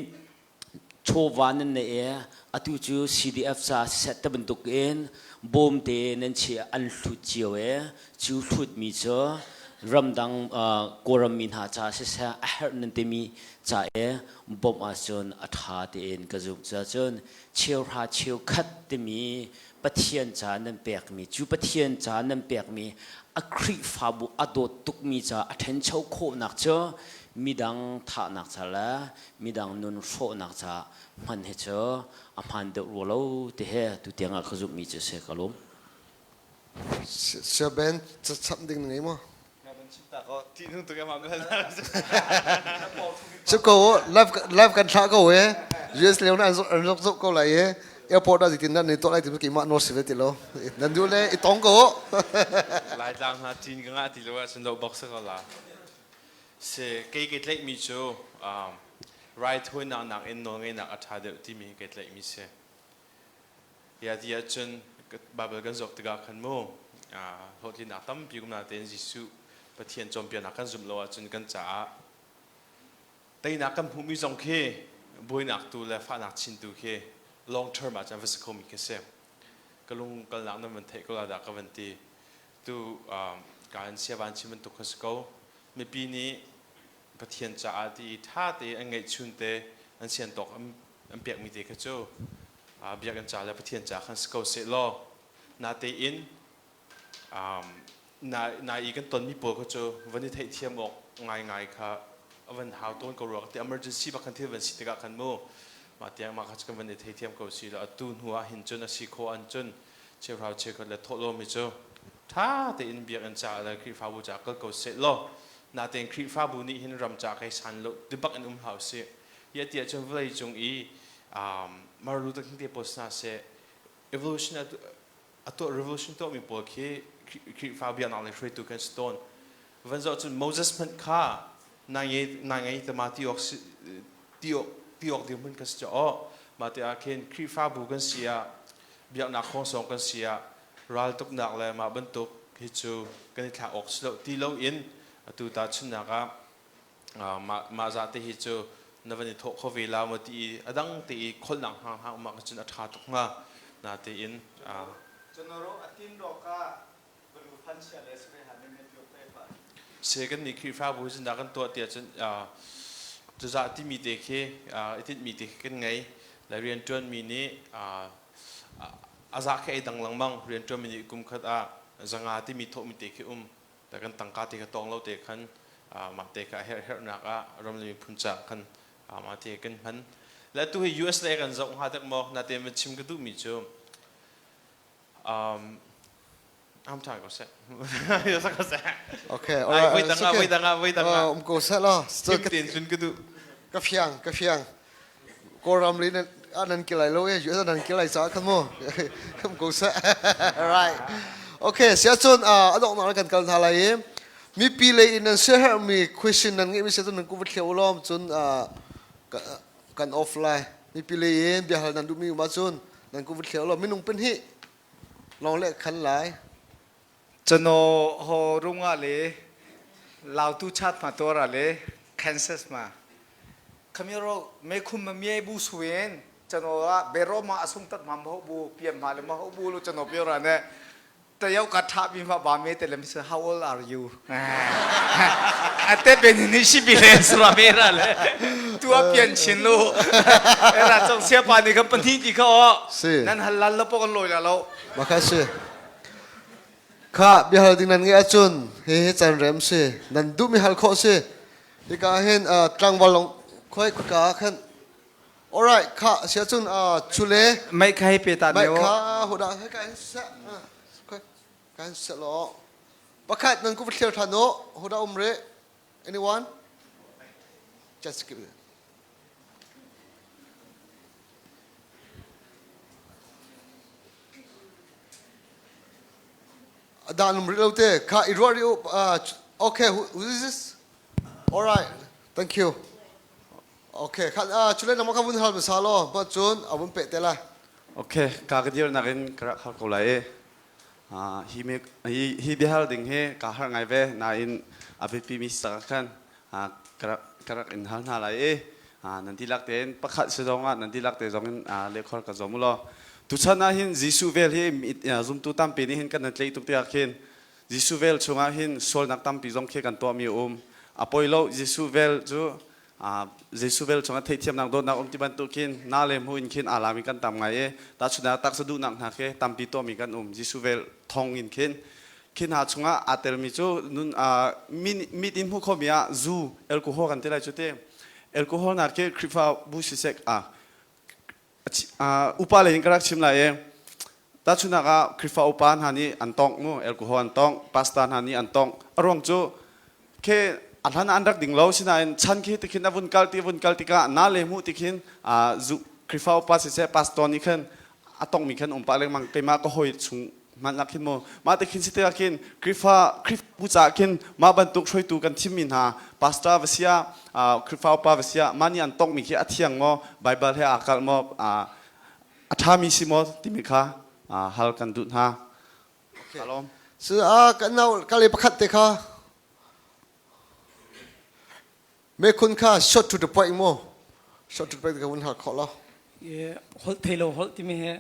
Speaker 4: chawva nan neih i atu cu CDF ca siseh ti bantuk in bawmte nan chiah an hlut cio i cu hlutmi cu ramdang Kawlram mi hna ca siseh a herh nan timi ca i bawmh ahcun a ṭha tiin ka zumh. Cuahcun cheuhra cheukhat timi Pathian ca nan pekmi cu Pathian ca nan pekmi a Khrihfabu a dawt tukmi ca a ṭhencho khawhnak cu midang thahnak ca le midang nun hrawhnak ca hman hi cu a hmaan deuh rua lo ti he tutiang ah ka zumhmi cu si ka lawm.
Speaker 1: Sia Ben chap ding na ngei maw? Chim ko live live kan thlah ko e US leo na an zok zok ko lai e airport ah zeitin nan ni tuah lai ti keimah nawl si ve ti lo nan duh le i tong ko
Speaker 3: Laitlang hna tin ka ngah ti lo ahcun lo bak si ko la si kei ke tlaih mi cu raithawinak nakin nawlngeihnak a ṭha deuh timi hi kei tlaih mi si Ya ti ahcun Baibal kan zoh tikah khan mu hlawhtlinnak tampi um natein Jesuh Pathian cawnpiaknak kan zumh lo ahcun kan caah teinak kan hmuhmi zong khi buainak tu le fahnak chin tu khi long term ahcun va si khomi khi si. Ka lung kalnak nan van theih ko la dah ka van ti. Tu kaan siavan chim bantuk kha si ko. Mipi nih Pathian caah ti i ṭha tein an ngeihchun te an sian tawk an pekmi te kha cu biakinn ca le Pathian ca khan si ko seh law natein na i kan tonmi pawl kha cu van i theihthiam awk ngaingai kha a van hau tawn ko rua ti emergency bak khan thil van si tikah khan mu mah tiang mah kha cu kan van i theithiam ko si lo atu hnu ah hin cun a si khawh an cun cheuhrau cheukhat le thawhlawm hi cu ṭha tein biakinn ca le Khrihfabu ca kal ko seh law natein Khrihfabu nih hin ram ca kai san lo ti bak in um hlah usih hi a ti ahcun vawlei cung i Martin Luther King te pawl hna seh evolution a tuah revolution tuahmi pawl khi Khrihfa biaknak lei hruaitu kan si tawn van zoh cun Moses hmanh kha na ngei na ngei tama ti awk ti awk ti awk dirhmun kan si caw mah te ah khin Khrihfabu kan si ah biaknak khawngsawng kan si ah. Raltuknak le mah bantuk hi cu kan i thlak awk si lo ti loin atu tahchunhnak ah mah mah zah te hi cu na van i thawh kho ve la maw ti i a dang te i kholnak hna hna um ah cun a ṭha tuk hnga. Natein Se kan nih Khrihfabu hi zindah kan tuah tiah cun cuzah timi te khi i tinhmi te khi kan ngei. Le rianṭuanmi nih a zah khi ei dang lengmang. Rianṭuanmi nih kum khat ah zanga timi thawhmi te khi um. Le kan tangka te kha tawng lo te khan mah te kha a herh herhnak ah ram le miphun caah khan mah te kan hman. Le atu hi US lei kan zoh hnga dek maw? Natein van chim ka duhmi cu Am ṭha ko seh. Sak ko seh.
Speaker 1: Okay, alright.
Speaker 3: Voi dang ah, voi dang ah, voi dang ah.
Speaker 1: Um ko seh law.
Speaker 3: Sim tein cun ka duh.
Speaker 1: Ka fiang, ka fiang. Kawlram li nan nan kilai lo e, US nan kilai ca khan mu. Um ko seh. Right. Okay, sia cun a donghnak kan kal hna lai i mipi lei in nan siaherhmi question nan ngeihmi sia cun nan ku va thliau lawm cun kan off lai. Mipi lei in biahal nan duhmi um ahcun nan ku va thliau law minung pahnih lawng le khan lai.
Speaker 2: Chano ho runga le lautu chat ma tora le Kansas ma khamiro me khum ma mie bu suin chano a bero ma asung tat ma ho bu pian ma le ma ho bu lu chano pio ra ne tayo ka tha bi ma ba me te le mi how old are you ate ben ni shi bi le sura me ra le tua pian chin lu era chong sia pa ni ka pani ti kha o nan halal lo po kan loi la lo
Speaker 1: Maka si. Kha biahal ding nan ngeih ahcun hihi can rem si. Nan duhmi hal khawh si. Hika hin tlangval long khoi ka khan Alright, kha si ahcun chule
Speaker 2: Mei kha hei pe ta
Speaker 1: ne o. Mei kha huda he ka hin seh. Ka hin seh lo. Pakhat nan ku thlir than u. Huda um re. Anyone? Just give it. Dan um rih lo te kha i ruah rih u okay who, who is this all right thank you okay kha chule nama kha vun hal masa lo ba cun a vun pe te lai
Speaker 3: Okay, ka ka dir nakin ka rak hal ko lai i hi me hi hi biahal ding hi ka har ngai ve nain a biapi mi sak khan ka rak ka rak in hal hna lai i nan dihlak tein pakhat si zong ah nan dihlak te zong in lehkhor ka zuam u law tuchan ah hin Jesuh vel hi zumtu tampi nih hin kan tleih tuk tiah khin Jesuh vel chungah hin sualnak tampi zong khi kan tuahmi um a poi lo Jesuh vel cu Jesuh vel chungah theihthiamnak dawtnak um ti bantuk khin na le hmu in khin aa lami kan tam ngai i tahchunhnak taksa duhnak hna khi tampi tuahmi kan um Jesuh vel thong in khin khi hna chungah aa telmi cu nun mit in hmuh khomi ah zu alcohol kan ti lai cu ti alcohol nak khi Khrihfa bu sisek a upa lei in ka rak chim lai i tahchunhnak ah Khrihfa upa hna nih an tongh mu alcohol an tongh pastor hna nih an tongh a ruang cu khi a hlan an rak ding lo sinain chan khi tikhin a vun kal ti vun kal tikah na le hmuh tikhin zu Khrihfa upa siseh pastor nih khan a tongmi khan um pah lengmang keimah ka hawi chung hmanh ah khin mu mah te khin si tikah khin Khrihfa Khrihfabu caah khin mah bantuk hruaitu kan thimmi hna pastor va sia Khrihfa upa va sia mah nih an tongmi khi a thiang maw Bible he aa kalh maw a ṭhami si maw timi kha hal kan duh hna.
Speaker 1: Okay. So, kan nau kale pakhat te kha Me khun kha short to the point mu short to the point ka vun har khawh lo.
Speaker 7: Holh thei lo holh timi he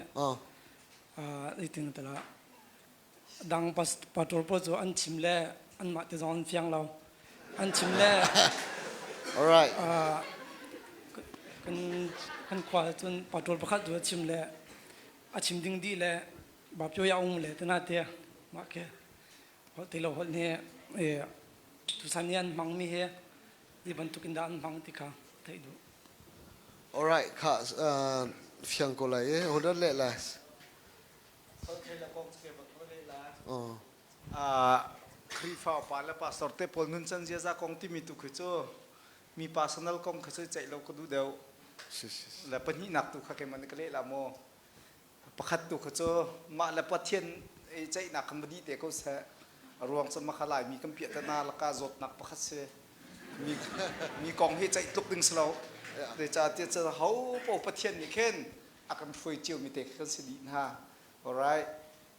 Speaker 7: zeitin tala dang patrol pawl cu an chim le anmah te zong an fiang lo an chim le
Speaker 1: all right
Speaker 7: kan kan khua cun patrol pakhat cu a chim le a chim ding dih le bapyo ya um le tana te mah ke holh ti lo holh nih tuchan i an hmangmi hi zei bantuk in dah an hmang ti kha theih duh.
Speaker 1: Alright, kha fiang ko lai i hun leh lai.
Speaker 2: Khrihfa upa le pastor te pawl nuncan ziaza kong timi tu khi cu mi personal kong kha cu ceih lo ka duh deuh. Le pahnihnak tu kha keimah nih ka leh la maw? Pakhat tu kha cu mah le Pathian i ceihnak khan va dih te ko seh. A ruang cu makha Laimi kan piahtana laka zawtnak pakhat si. Mi, mi kong hi ceih tluk ding si lo. Zeicahtiah cun ho paoh Pathian nih khin a kan hruai ciomi te kha kan si dih hna. Alright.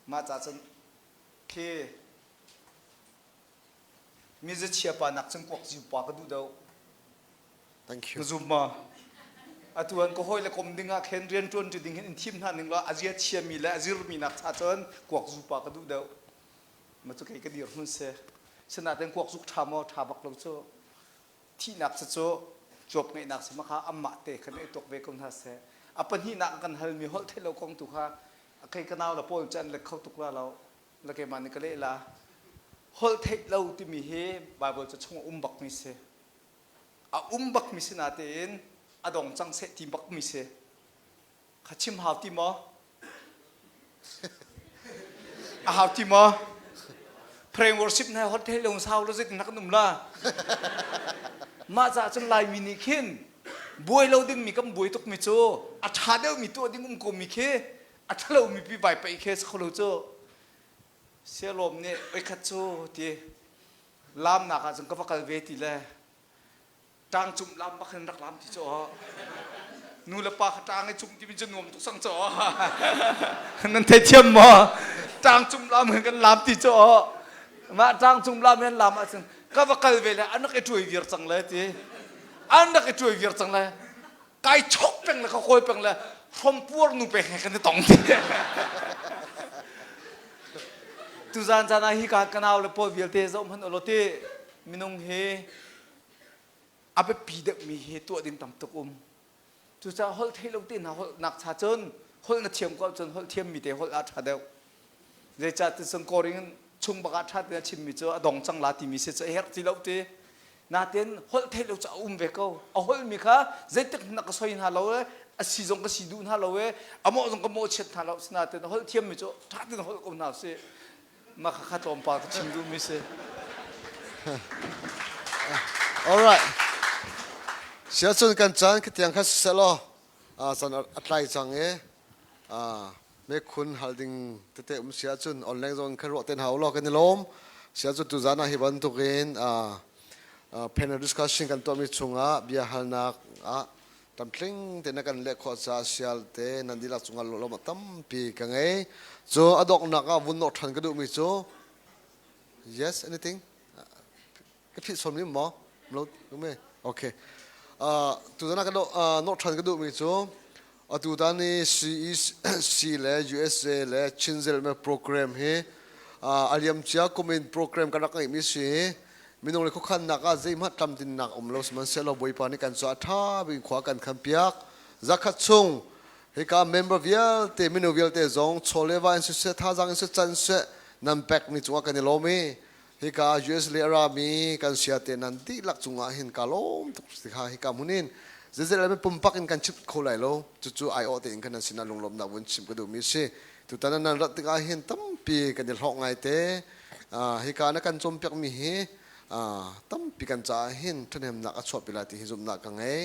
Speaker 2: Mah ca cun khi mizichia pa nak cun kuakziu pa ka duh deuh.
Speaker 1: Thank you.
Speaker 2: Na zum ma? Atu an ka hawi le kom ding ah khin rian ṭuan ṭi ding hin in thim hna ning law a zia chiami le a zirmi nak cha cun kuakzu pa ka duh deuh. Ma cu kei ka dir hmun si. Sinain kuakzuk ṭha maw ṭha bak lo cu. Thihnak cu cu cuap ngeihnak si ma kha amah te khan i tuak ve ko hna seh. A pahnihnak kan halmi holh theih lo kong tu kha kei ka nau le pawl cu an let kho tuk la lo. La keimah nih ka leh la. Holh theih lo timi hi Bible ca chung a um bakmi si. A um bakmi si natein a dong cang seh ti bakmi si. Kha chim hau ti maw? A hau ti maw? Praying worship na hot thei lung sau lo zeitin nak kan um la. Mah ca cun Laimi nih khin buai lo ding mi kan buai tuk mi cu a ṭha deuh mi tuah ding um ko mi khi a ṭhalo mi pi vai paih khi si kho lo cu. Sialawm nih oikhat cu ti lamnak ah cun ka va kal ve ti le ṭang cumh lam bak hin rak lam ti cu nu le pa kha ṭang i cumh timi cu nuam tuk sang cu nan theithiam maw ṭang cumh lam hin kan lam ti cu mah ṭang cumh lam hin lam ahcun ka va kal ve le an rak i ṭuai vir cang le ti an rak i ṭuai vir cang le kai chok peng le ka kawi peng le hrompuar nu peng he kan i tong ti tuzan caan ah hi ka ka nau le pawl vialte zoh hmanh ulaw ti minung hi a biapi deuhmi hi tuah ding tam tuk um. Cucaah holh theih lo te hna holhnak cha cun holh na thiam ko ahcun holh thiammi te holh ah ṭha deuh. Zeicah ti cun koring chung bak ah ṭha tein a chimmi cu a dong cang la timi si cu a herh ti lo ti. Natin holh theih lo cu a um ve ko. A holhmi kha zeitik hmanh ka soi hna lo e, a si zong ka si duh hna lo e, a mawh zong ka mawhchiat hna lo. Sinain holh thiammi cu ṭha tein holh ko hna usih. Mah kha tlawmpal ka chim duhmi si.
Speaker 1: All right. Siacun kan caan khitiang kha siseh law caan a tlai cang i mekhun hal ding tete um si ahcun online zong kha ruah ten hau law kan i lawm. Siacun tuzaan ah hi bantukin panel discussion kan tuahmi chungah bia halnak ah Tlamtling tein na kan leh khawh caah sial te nan dihlak cungah lawmh tampi ka ngei. Cu a donghnak ah vun nawh ṭhan ka duhmi cu yes anything ka philh sawn mi maw lo me okay uh, tuzan ah ka nawh ṭhan ka duhmi cu atu tan i CEC le USA le Chinzel program hi a liamcia kum in program kan rak ngeihmi si Minung le khuakhannak ah zeihmanh tlamtlinnak um lo sihmanhsehlaw Bawipa nih kan caah ṭha bik khua kan khanpiak. Zakhat chung hika member vialte mino vialte zong chaw le va in siseh thazaang in siseh can siseh nan pekmi cungah kan i lawm i hika US le a rami kan sia te nan dihlak cungah hin ka lawm tuk ti kha hika hmun in zeizei le pumpak in kan chim kho lai lo cucu aiawh tein kan nan sinah lunglawmhnak vun chim ka duhmi a si tutan nan rat tikah hin tampi kan i hlawk ngai te hika na kan cawnpiakmi hi tampi kan caah hin ṭhahnemnak a chuahpi lai ti hi zumhnak ka ngei.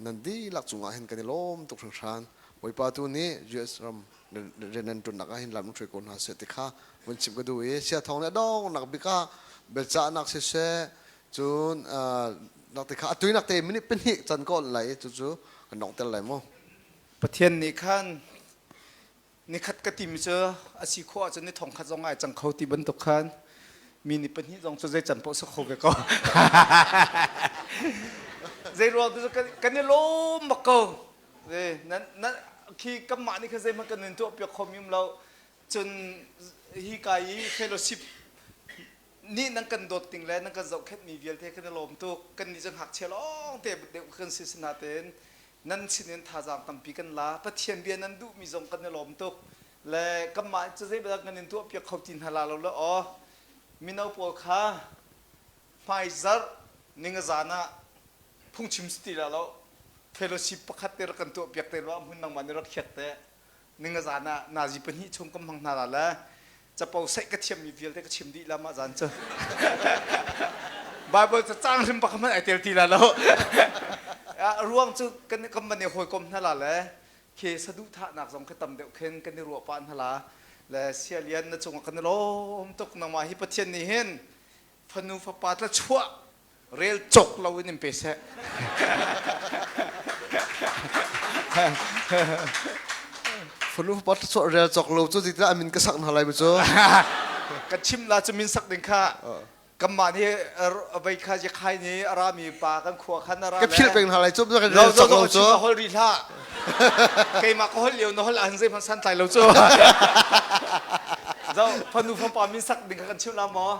Speaker 1: Nan dihlak cungah hin kan i lawm tuk hringhran. Bawipa tu nih US ram rian nan ṭuannak ah hin lam in hruai ko hna seh ti kha vun chim ka duh i sia thawng nih a donghnak bik ah biacahnak siseh cun nak ti kha a tuinak te minute pahnih can ka onh lai i cucu kan donghter lai mu.
Speaker 2: Pathian nih khan Nikhat ka timi cu a si khawh ahcun ni thongkhat zong ai cang kho ti bantuk khan mi ni pahnih zong cu zei can paoh si kho ve ko. Zei ruang tu cu kan i lawm bak ko. Nan nan khi kanmah nih kha zeihmanh kan in tuah piak khomi um lo. Cun hi ka i fellowship nih nan kan dawt ting le nan kan zohkhenhmi vialte kan i lawm tuk. Kan nih cu ngakchia lawng te deuh kan si sinain nan sinin thazaang tampi kan la. Pathian bia nan duhmi zong kan i lawm tuk. Le kanmah cu zeibantuk kan in tuahpiak kho ti hna la lo le aw mino pawl kha hmaizarh ningazan ah phungchim si ti la lo fellowship pakhat te rak kan tuahpiak te lo hmun nangmah nih rak khiak te ningazan ah nazi pahnih chung kan hmang hna la le capo saih ka thiammi vialte ka chim dih la mah zan cu Bible cu cang hrim pakhat hmanh ai tel ti la lo ruang cu kan kan van i hawikom hna la le khi saduhthahnak zong khi tam deuh khin kan i ruah pah hna la le sialian na cungah kan i lawm tuk nangmah hi Pathian nih hin fanu fapa tlachuah rel cawk lo in in pe seh.
Speaker 1: Fanu fapa thluachuah rel cawk lo cu zeitindah a min ka sak hna lai mu cu.
Speaker 2: Ka chim la cu min sak ding kha kanmah nih vei kha Jekhai nih a rami pa kan khua khan a ra
Speaker 1: Ka philh peng hna lai cu ka rel cawk lo cu.
Speaker 2: Na hol rih hlah. Keimah ka hol lio na hol an zeihmanh santlai lo cu. Zo fanu fapa min sak ding kha kan chim la maw?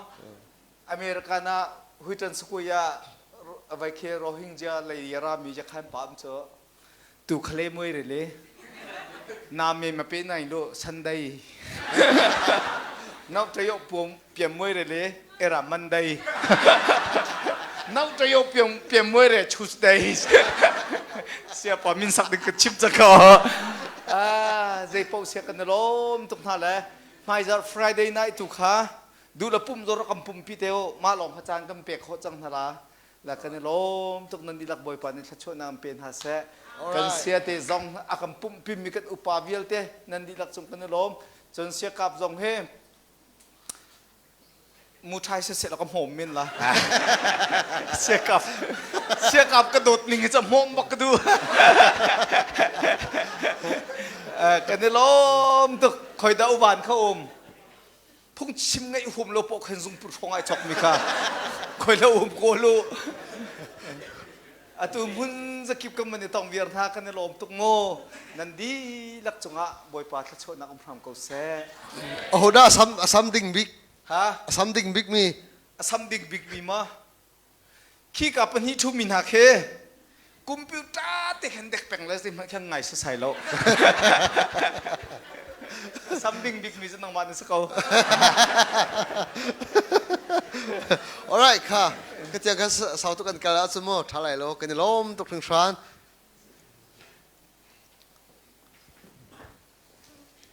Speaker 2: American ah Huitan Square ah vai khi Rohingya lei rami Jakhan pa am cu tu khale muai re le na me ma pe nai lo Sunday nau tayo puam piam muai re le era Monday nau tayo piam piam muai re Tuesday sia pa min sak ding ka chim cha ko ah zei po sia kan lom tuk hna le hmaizar Friday night tu kha duh le pum zor kan pumpi te u mah lawng kha caan kan pek khawh cang hna la la kan i lawm tuk nan dihlak bawipa nih thluachuahnak an pe hna seh kan sia te zong a kan pumhpi mi kan upa vialte nan dihlak cung kan i lawm cun sia kap zong he muthai se se la ka hmawm min la sia kap sia kap ka dawt ning hi ca hmawm bak ka du kan i lawm tuk khoi da uvan kha um phungchim ngeih huam lo poh khan zungput hrawng ai chok mi kha khoi lo um ko lu atu hmun zakip kan man i tong viar hna kan i lawm tuk ngo nan dihlak cungah bawipa thluachuahnak um hram ko seh
Speaker 1: Ahodah asam asam ding bik
Speaker 2: ha
Speaker 1: asam ding bik mi
Speaker 2: asam ding bik mi ma Khika pahnih ṭhumi hna khi computer te khan dek peng le zeihmanh khan ngai sasai lo. Sam ding bikmi cu nangmah na si ko.
Speaker 1: Alright kha ka tiang kha sau tuk kan kal ahcun mu ṭha lai lo kan i lawm tuk hringhran.